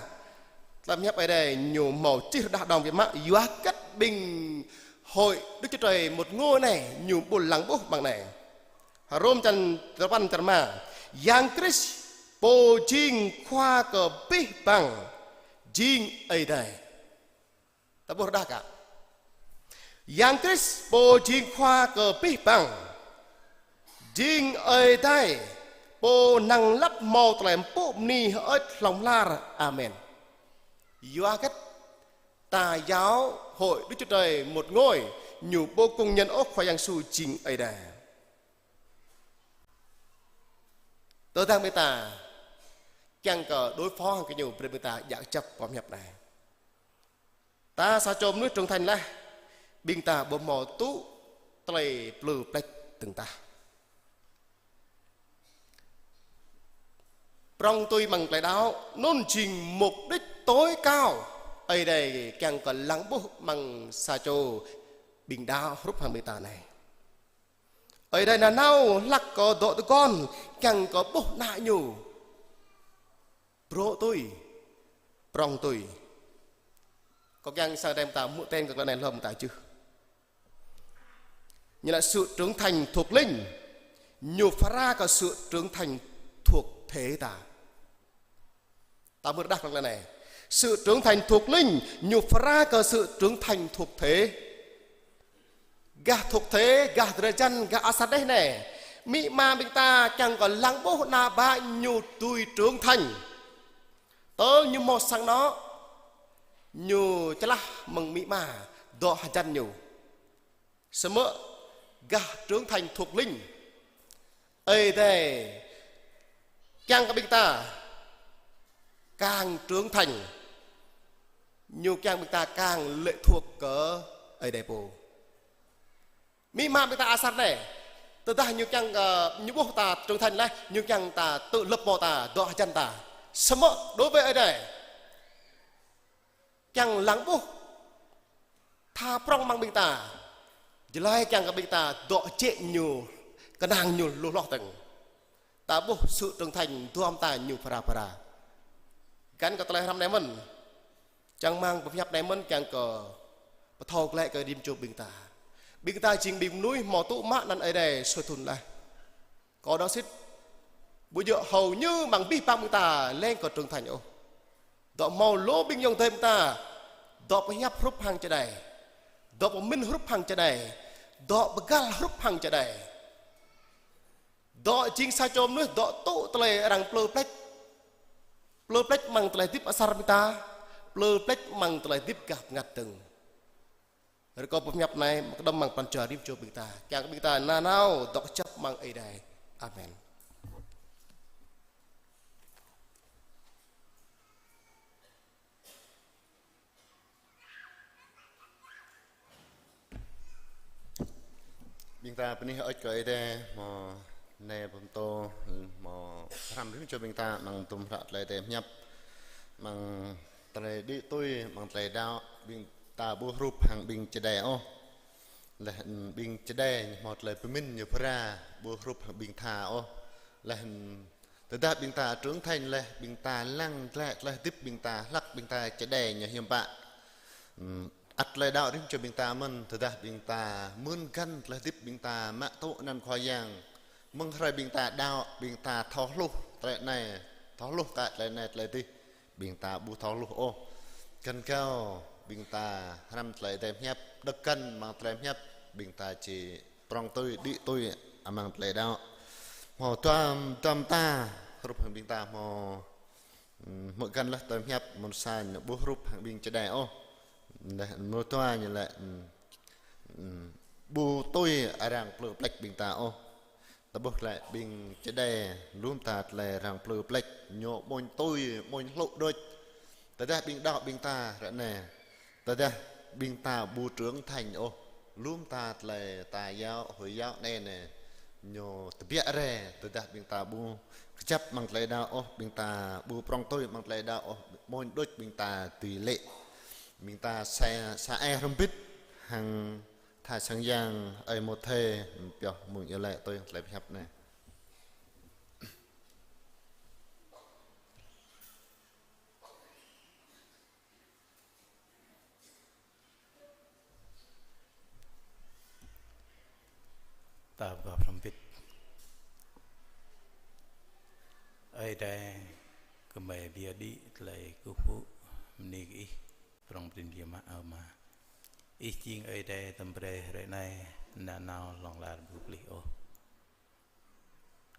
Tơlơi pơhiăp Ơi Adai ñu hmâo čih rơđah đong biă mă, yua hơget ƀing Hội Đức Chúa Trời Một Ngôi anai ñu ƀu lăng ƀuh amăng anai. Rôm čăn tơpăn čăn rơma. Yang Krist pô jing Khua kơ abih bang, jing Ơi Adai. Ta ƀuh rơđah kah. Yang Krist pô jing Khua kơ abih bang, jing Ơi Adai, pô năng lăp hmâo tơlơi pŭ bơni hơơč hlŏng lar. Amen. Yua hơget ta giáo Hội Đức Chúa Trời Một Ngôi ñu ƀu công nhận ôh Khua Yang Yêsu jing Ơi Adai. Tơdang ƀing ta kiăng kơ đối phó hăng gơñu, brơi ƀing ta djă kơjăp boh pơhiăp anai. Ta sa čô mơnuih trưởng thành laih, ƀing ta ƀu hmâo tŭ tơlơi plư pleč dơ̆ng tah. Prŏng tui amăng tơlơi đaŏ, anŭn jing mục đích tối cao Ơi Adai kiăng kơ lăng ƀuh amăng sa čô ƀing đaŏ hrup hăng ƀing ta anai. Ơi Adai nanao hlak kơ dŏ tơguan kiăng kơ ƀuh ană ñu. Brŏ tui, prŏng tui. Kâo kiăng sang đêm ta hmư̆ ten kơ tơlơi anai hlŏm ta čih. Ñu laĭ sự trưởng thành thuộc linh, ñu phara kơ sự trưởng thành thuộc thể ta. Ta hmư̆ rơđah tơlơi anai. Sự trưởng thành thuộc linh, ñu phara kơ sự trưởng thành thuộc thể. Gah thuộc thể, gah drơi jăn, gah asar đeh anai. Amĭ ama ƀing ta kiăng kơ lăng ƀuh ană bă ñu dưi trưởng thành. Tơl ñu hmâo sang anŏ, ñu čơlah mơ̆ng amĭ ama, dŏ hơjăn ñu. Samơ̆ gah trưởng thành thuộc linh, Ơi Adai kiăng kơ ƀing ta, kiăng trưởng thành, ñu kiăng ƀing ta kiăng lệ thuộc kơ Ơi Adai pô. Amĭ ama ƀing ta asar anai, tơdah ñu kiăng, ơ, ñu ƀuh ta trưởng thành laih, ñu kiăng ta tŭ lăp hmâo ta, dŏ hơjăn ta. Samơ̆ đối với Ơi Adai, kiăng lăng ƀuh tha prŏng amăng ƀing ta. Jơlai kiăng kơ ƀing ta dŏ jĕ ñu, kơnang ñu lu hloh dơ̆ng. Ta ƀuh sự trưởng thành duăm ta ñu phara phara. Găn kơ tơlơi hrăm anai mơ̆n. Čang rơmang boh pơhiăp anai mơ̆n kiăng kơ pơthâo glaĭ kơ rĭm čô ƀing ta. Ƀing ta jing ƀing mơnuih hmâo tŭ mă anăn Ơi Adai sui thŭn laih. Kâo đaŏ sĭt, ƀu djơ̆ hầu như amăng abih bang ƀing ta leng kơ trưởng thành ôh. Dŏ hmâo lu ƀing ayŏng adơi ƀing ta, dŏ pơhiăp hrup hăng čơđai, dŏ pơmĭn hrup hăng čơđai, dŏ pơgăl hrup hăng čơđai. Dŏ jing sa čô mơnuih dŏ tŭ tơlơi arăng plư pleč. Plư pleč amăng tơlơi hơdip asar ƀing ta, plư pleč amăng tơlơi hơdip gah bơngăt dơ̆ng. Rơkâo boh pơhiăp anai mơ̆ng kơđŏm amăng pran jua rĭm čô ƀing ta. Kiăng kơ ƀing ta nanao dŏ kơjăp amăng Ơi Adai. Amen. Ƀing ta bơni hơơč kơ Ơi Adai, hmâo anai pơtô, hmâo hrăm rĭm čô ƀing ta amăng tơlơi hră tơlơi Ơi Adai pơhiăp, amăng tơlơi đĭ tui, amăng tơlơi đaŏ, ƀing ta ƀu hrup hăng ƀing čơđai ôh. Laih, ƀing čơđai ñu hmâo tơlơi pơmĭn ñu phara, ƀu hrup hăng ƀing tha ôh. Laih, tơdah ƀing ta trưởng thành laih, ƀing ta lăng glaĭ tơlơi hơdip ƀing ta, hlak ƀing ta čơđai ñu hiam pă. Ăt tơlơi đaŏ rĭm čô ƀing ta mơ̆n, tơdah ƀing ta mưn găn tơlơi hơdip ƀing ta mă tŭ anăn Khua Yang. Mơ̆ng hrơi ƀing ta đaŏ, ƀing ta thâo hluh tơlơi anai, thâo hluh kơ tơlơi anai, tơlơi adih. Ƀing ta ƀu thâo hluh ôh. Găn gao, ƀing ta hrăm tơlơi Ơi Adai pơhiăp, đŏk găn amăng tơlơi pơhiăp, ƀing ta či prŏng tui, đĭ tui amăng tơlơi đaŏ. Hmâo dua, dua mơta, hrup hăng ƀing ta hmâo, ưm, hmư̆ găn laih tơlơi pơhiăp, mơ̆n sa ñu ƀu hrup hăng ƀing čơđai ôh. Laih mơ̆n dua ñu lĕ, ưm, ưm, ƀu tui arăng plư pleč ƀing ta ôh. Ta ƀuh glaĭ ƀing čơđai, lu mơta tơlơi arăng plư pleč, ñu ƀôñ tui, ƀôñ hlŭ đôč. Tơdah ƀing đaŏ ƀing ta ră anai, tơdah ƀing ta ƀu trưởng thành ôh, lu mơta tơlơi ta yao, huĭ yao anai anai, ñu tơbiă rai, tơdah ƀing ta ƀu kơjăp amăng tơlơi đaŏ ôh, ƀing ta ƀu prŏng tui amăng tơlơi đaŏ ôh, ƀôñ đôč ƀing ta tui lĕ. Ƀing ta sa, sa ai hrŏm hơbĭt hăng tha sang yang ơi Môthê pioh mơ̆ng iâu laĭ tui tơlơi pơhiăp anai. Ta pơgop hrŏm hơbĭt. Ơi Adai, gơmơi pơyơr đĭ tơlơi kơkuh pơpŭ bơni kơ Ih, prŏng prin biă mă, ơ Ama. Ih jing Ơi Adai tơm brơi hrơi anai, nanao hlŏng lar ƀu pơplih ôh.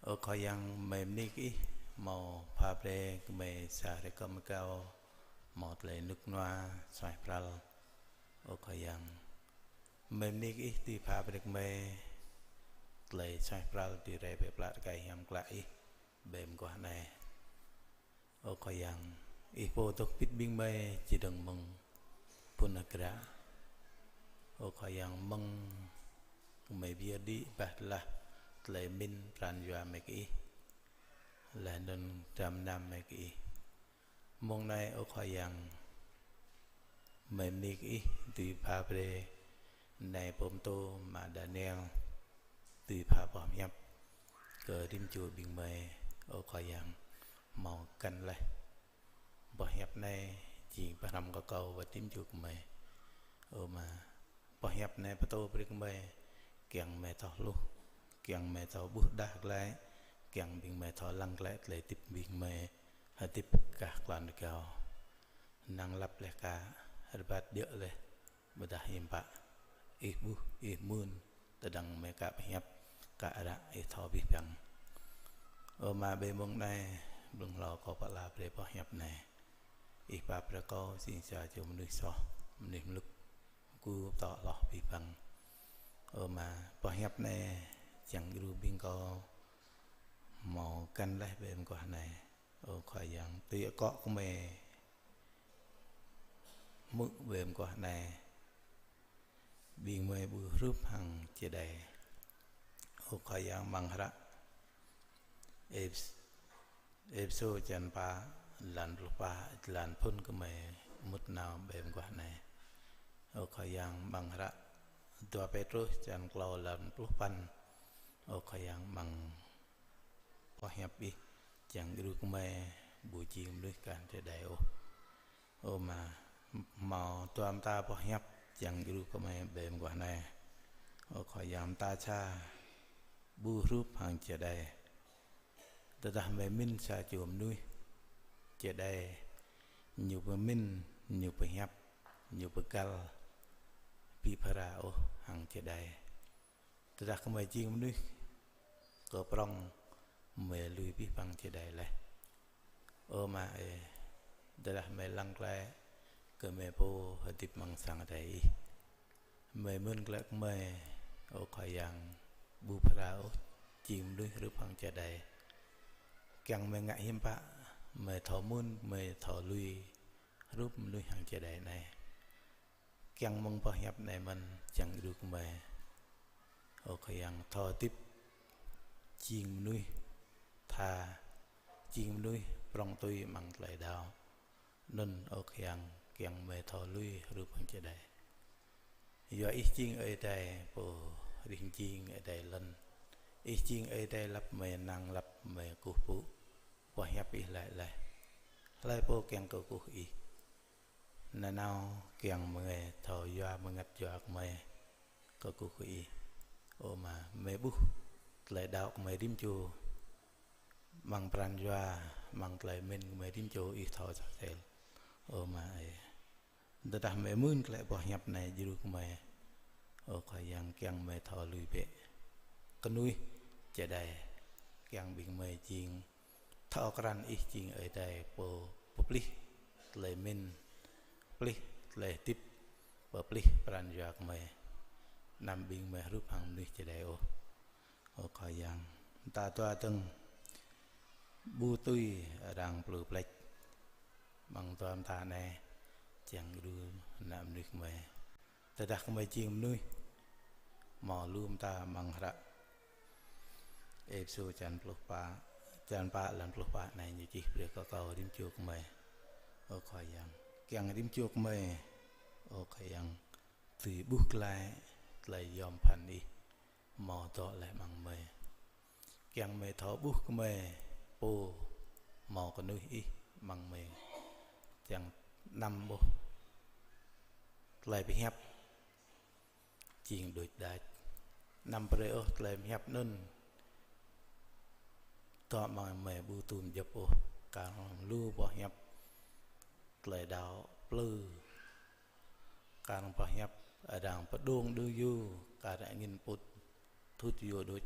Ơ Khua Yang, gơmơi bơni kơ Ih, hmâo pha brơi gơmơi sa hrơi kơm rơgao, hmâo tơlơi rơnŭk rơnua, suaih pral. Ơ Khua Yang, gơmơi bơni kơ Ih dưi pha brơi gơmơi tơlơi suaih pral, dưi rai bĕ plă rơkơi hiam klă Ih ƀơi mơguah anai. Ơ Khua Yang, Ih pô dŏ hơbĭt ƀing gơmơi čơdơ̆ng mơ̆ng phŭn agra. Ơ Khua Yang, mơ̆ng gơmơi pơyơr đĭ bah tơlah tơlơi pơmĭn pran jua gơmơi kơ Ih, laih anŭn dram gơnam gơmơi kơ Ih. Mông anai, ơ Khua Yang, gơmơi bơni kơ Ih dưi pha brơi nai pô pơtô Ama Daniel dưi pha boh pơhiăp kơ rĭm čô ƀing gơmơi. Ơ Khua Yang, hmâo găn laih boh pơhiăp anai jing pơhrăm kơ kâo wơ̆t rĭm čô gơmơi. Ơ Ama, boh pơhiăp anai pơtô brơi kơ gơmơi, kiăng gơmơi thâo hluh, kiăng gơmơi thâo ƀuh đah glaĭ, kiăng ƀing gơmơi thâo lăng glaĭ tơlơi hơdip ƀing gơmơi, hơdip gah klan rơgao. Năng lăp laih ka, rơbat djơ̆ laih, ƀôdah hiư̆m pă, Ih ƀuh, Ih mưn, tơdang gơmơi ka pơhiăp, ka ră, Ih thâo abih bang. Ơ Ama, ƀơi mông anai, blung hlâo kâo pơala brơi boh pơhiăp anai, Ih pap brơi kâo jing sa čô mơnuih soh, mơnuih mlŭk, gŭ pơtô hloh abih bang. Ơ Ama, boh pơhiăp anai, čang djru ƀing kâo hmâo găn laih ƀơi mơguah anai. Ơ Khua Yang, tui akŏ gơmơi hmư̆ ƀơi mơguah anai, ƀing gơmơi ƀu hrup hăng čơđai. Ơ Khua Yang, amăng hră Êphêsô črăn pă, lan pluh pă, lan phŭn gơmơi mŭt nao ƀơi mơguah anai. Ơ Khua Yang, amăng hră dua Pêtrôs črăn klâo, lan pluh păn. Ơ Khua Yang, amăng boh pơhiăp Ih, čang djru gơmơi ƀu jing mơnuih kah čơđai ôh. Ơ Ama, hmâo dua mơta boh pơhiăp čang djru gơmơi ƀơi mơguah anai. Ơ Khua Yang, mơta sa, ƀu hrup hăng čơđai. Tơdah gơmơi pơmĭn sa čô mơnuih čơđai, ñu pơmĭn, ñu pơhiăp, ñu pơgăl, ƀu phara ôh hăng čơđai. Tơdah gơmơi jing mơnuih kơ prŏng, gơmơi lui abih bang čơđai laih. Ơ Ama ơi, tơdah gơmơi lăng glaĭ kơ gơmơi pô hơdip amăng sang Adai Ih, gơmơi mưn glaĭ kơ gơmơi, ơ Khua Yang, ƀu phara ôh jing mơnuih hrup hăng čơđai. Kiăng gơmơi ngă hiư̆m pă, gơmơi thâo mưn, gơmơi thâo lui hrup mơnuih hăng čơđai anai. Kiăng mơ̆ng boh pơhiăp anai mơ̆n čang djru gơmơi, ơ Khua Yang, thâo hơdip jing mơnuih tha, jing mơnuih prŏng tui amăng tơlơi đaŏ. Anŭn, ơ Khua Yang, kiăng gơmơi thâo lui hrup hăng čơđai. Yua Ih jing Ơi Adai pô rĭng jing, Ơi Adai lŏn. Ih jing Ơi Adai lăp, gơmơi năng lăp, gơmơi kơkuh pơpŭ. Boh pơhiăp Ih laĭ laih: Hlơi pô kiăng kơkuh Ih, nanao kiăng mơ̆ng gơmơi thâo yua mơngăt yua kơ gơmơi kơkuh kơ Ih. Ơ Ama, gơmơi ƀuh tơlơi đaŏ gơmơi rĭm čô, amăng pran jua, amăng tơlơi pơmĭn gơmơi rĭm čô Ih thâo soh sel. Ơ Ama ơi, tơdah gơmơi mưn glaĭ boh pơhiăp anai djru gơmơi, ơ Khua Yang, kiăng gơmơi thâo lui bĕ kơnuih čơđai, kiăng ƀing gơmơi jing thâo krăn Ih jing Ơi Adai pô pơplih tơlơi pơmĭn, pơplih tơlơi hơdip, pơplih pran jua gơmơi, anăm ƀing gơmơi hrup hăng mơnuih čơđai ôh. Ơ Khua Yang, mơta dua dơ̆ng ƀu tui arăng plư pleč. Amăng dua mơta anai, čang djru ană mơnuih gơmơi. Tơdah gơmơi jing mơnuih, hmâo lu mơta amăng hră Êphêsô črăn pluh pă, črăn pă, lan pluh pă anai ñu čih brơi kơ kâo rĭm čô gơmơi. Ơ Khua Yang, kiăng rĭm čô gơmơi, ơ Khua Yang, dưi ƀuh glaĭ tơlơi yom pơphan Ih hmâo dŏ laih amăng gơmơi. Kiăng gơmơi thâo ƀuh gơmơi pô hmâo kơnuih Ih amăng gơmơi, kiăng anăm ƀuh tơlơi pơhiăp jing đôč đač, anăm brơi ôh tơlơi pơhiăp anŭn dŏ amăng gơmơi ƀu tŭm djŏp ôh. Kar hăng lu boh hiăp tơlơi đaŏ plư. Kar hăng boh hiăp arăng pơđông đu yua, kar hăng angin pŭt thut yua đôč.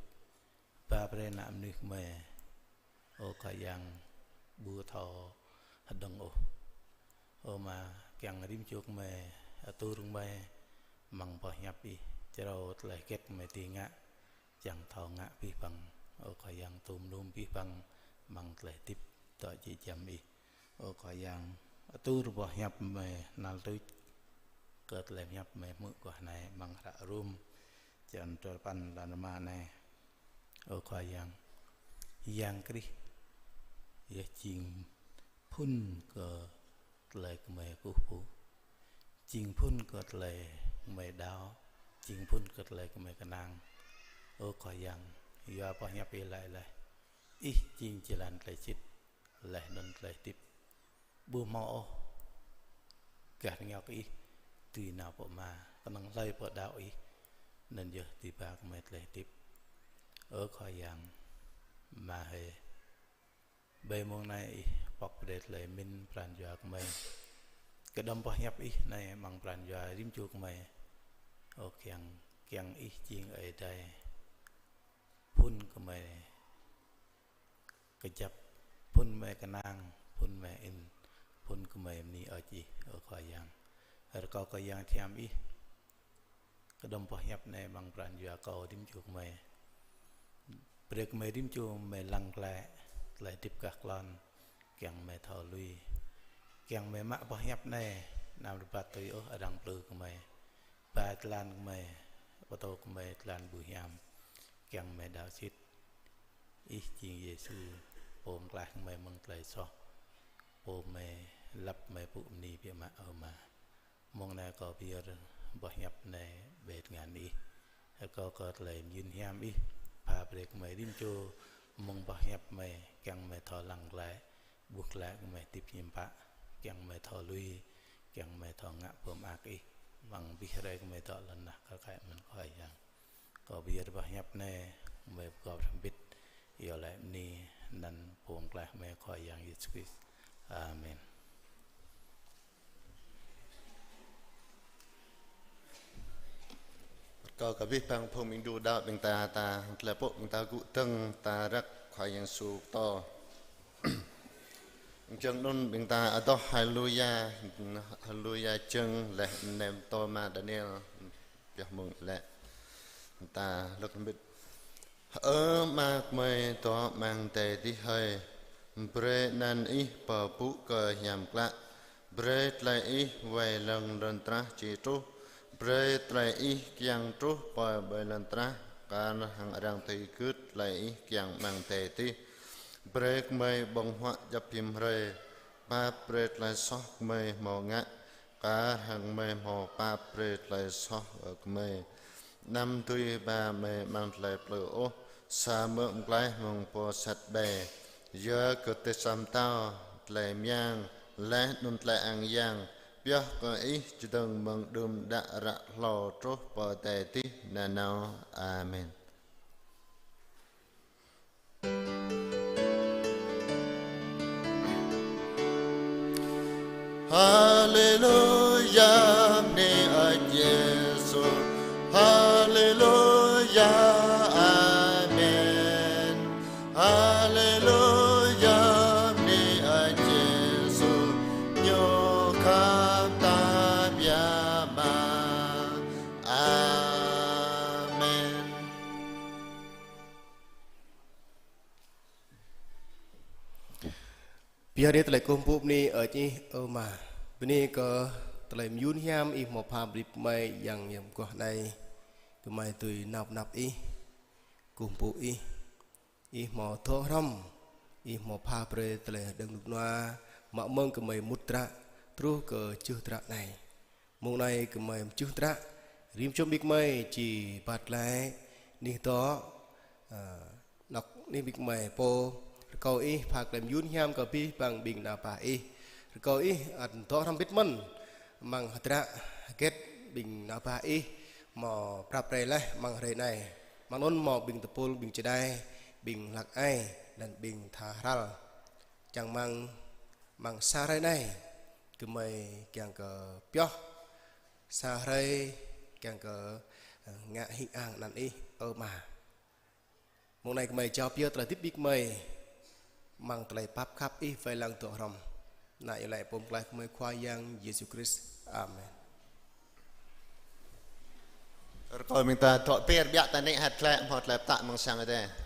Ba brơi ană mơnuih gơmơi, ơ Khua Yang, ƀu thâo hơđơ̆ng ôh. Ơ Ama, kiăng rĭm čô gơmơi, atur gơmơi amăng boh hiăp Ih, črâo tơlơi hơget gơmơi dưi ngă, čang thâo ngă abih bang. Ơ Khua Yang, tŭm lum abih bang amăng tơlơi hơdip dŏ jĕ giăm Ih. Ơ Khua Yang, atur boh hiăp gơmơi hnal tuč kơ tơlơi pơhiăp gơmơi hmư̆ guah anai amăng hră Rôm, črăn duapăn, lăn rơma anai. Ơ Khua Yang, Yang Krist, Ih jing phŭn kơ tơlơi gơmơi kơkuh pơpŭ, jing phŭn kơ tơlơi gơmơi đaŏ, jing phŭn kơ tơlơi gơmơi kơnang. Ơ Khua Yang, yua boh hiăp Ih laĭ laih, Ih jing jơlan, tơlơi sĭt, laih anŭn tơlơi hơdip. Ƀu hmâo ôh gah rơngiao kơ Ih dưi nao pơ Ama, kơnơ̆ng hlơi pô đaŏ Ih, anŭn yơh dưi ba kơ gơmơi tơlơi hơdip. Ơ Khua Yang, Ama hơi, ƀơi mông anai Ih pŏk brơi tơlơi mĭn pran jua gơmơi. Kơđŏm boh hiăp Ih anai amăng pran jua rĭm čô gơmơi. Ơ Khua Yang, kiăng Ih jing Ơi Adai, phŭn gơmơi kơjăp, phŭn gơmơi kơnang, phŭn gơmơi in, phŭn gơmơi bơni hơơč Ih, ơ Khua Yang. Rơkâo kơ Yang Bơngăt Hiam Ih kơđŏm boh hiăp anai amăng pran jua kâo rĭm čô gơmơi. Brơi gơmơi rĭm čô gơmơi lăng glaĭ tơlơi hơdip kah klon, kiăng gơmơi thâo lui, kiăng gơmơi mă boh hiăp anai, anăm rơbat tui ôh arăng plư gơmơi. Ba jơlan gơmơi, pơtô gơmơi jơlan ƀu hiam, kiăng gơmơi đaŏ sĭt. Ih jing Yêsu, Pô pơklaih gơmơi mơ̆ng tơlơi soh, Pô gơmơi lăp gơmơi pŭ bơni biă mă, ơ Ama. Mông anai kâo pơyơr boh hiăp anai ƀơi tơngan Ih. Rơkâo kơ tơlơi mơyun hiam Ih pha brơi gơmơi rĭm čô mơ̆ng boh hiăp gơmơi, kiăng gơmơi thâo lăng glaĭ, ƀuh glaĭ gơmơi hơdip hiư̆m pă, kiăng gơmơi thâo lui, kiăng gơmơi thâo ngă pơmơak Ih amăng abih hrơi gơmơi dŏ lŏn tơnah kar kaĭ mơ̆n, Khua Yang. Kâo pơyơr boh hiăp anai, gơmơi pơgop hrŏm hơbĭt, iâu laĭ bơni anăn Pô pơklaih gơmơi, Khua Yang Yêsu Krist. Amen. Rơkâo kơ abih bang phung ƀing đu đaŏ ƀing ta, ta tơlơi pơpŭ ƀing ta gŭ dơ̆ng, ta răk Khua Yang Yêsu pơtô. Jơ̆ng anŭn ƀing ta adoh Haleluya, Haleluya jơ̆ng laih anŭn pơtô Ama Daniel pioh mơ̆ng lĕ. Ta lơ̆k hơbĭt. Ơ Ama gơmơi dŏ amăng adai adih hơi, brơi anăn Ih pơpŭ kơ hiam klă, brơi tơlơi Ih wai lăng lŏn tơnah či truh, brơi tơlơi Ih kiăng truh pơ ƀơi lŏn tơnah, kar hăng arăng dưi gưt tơlơi Ih kiăng amăng adai adih. Brơi gơmơi ƀơ̆ng huă djŏp hiam hrơi, pap brơi tơlơi soh gơmơi hmâo ngă, kar hăng gơmơi hmâo pap brơi tơlơi soh kơ gơmơi. Anăm dưi ba gơmơi amăng tơlơi plư ôh, samơ̆ pơklaih mơ̆ng pô sat ƀai. Yua kơ tơlơi sa pơtao, tơlơi mơyang, laih anŭn tơlơi ang yang, pioh kơ Ih čơdơ̆ng mơ̆ng đưm đă ră hlâo truh pơ adai adih nanao. Amen. Haleluya, bơni hơơč Yêsu. Haleluya, amen. Haleluya, bơni hơơč Yêsu. Ñu khăp ta biă mă. Amen. Pioh rai tơlơi kơkuh pơpŭ bơni hơơč Ih, ơ Ama. Bơni kơ tơlơi mơyun hiam Ih hmâo pha brơi gơmơi yang hiam mơguah anai. Gơmơi dưi nao pơ anăp Ih, kơkuh pơpŭ Ih. Ih hmâo dŏ hrŏm, Ih hmâo pha brơi tơlơi hơđơ̆ng rơnŭk rơnua, mă mơ̆ng gơmơi mŭt dră, truh kơ tơjuh dră anai. Mông anai gơmơi mơ̆ng tơjuh dră, rĭm čô ƀing gơmơi či rơbat glaĭ, anih dŏ, ơ, anŏ anih ƀing gơmơi pô, rơkâo Ih pha tơlơi mơyun hiam kơ abih bang ƀing ană bă Ih. Rơkâo Ih ăt dŏ hrŏm hơbĭt mơ̆n, amăng hơdră hơget ƀing ană bă Ih hmâo prap brơi laih amăng hrơi anai. Mơ̆ng anŭn hmâo ƀing tơpul, ƀing čơđai, ƀing hlăk ai, laih anŭn ƀing tha hrăl. Čang mơ̆ng, mơ̆ng sa hrơi anai, gơmơi kiăng kơ pioh, sa hrơi kiăng kơ, ơ, ngă hing ang anăn Ih, ơ Ama. Mông anai gơmơi jao pioh tơlơi hơdip ƀing gơmơi, mơ̆ng tơlơi pap khăp Ih wai lăng dŏ hrŏm. Anăn iâu laĭ pô pơklaih gơmơi Khua Yang Yêsu Krist. Amen. Rơkâo ƀing ta dŏ pơr biă ta nĕ hăt klĕ hmâo tơlơi pơtă mơ̆ng sang Ơi Adai.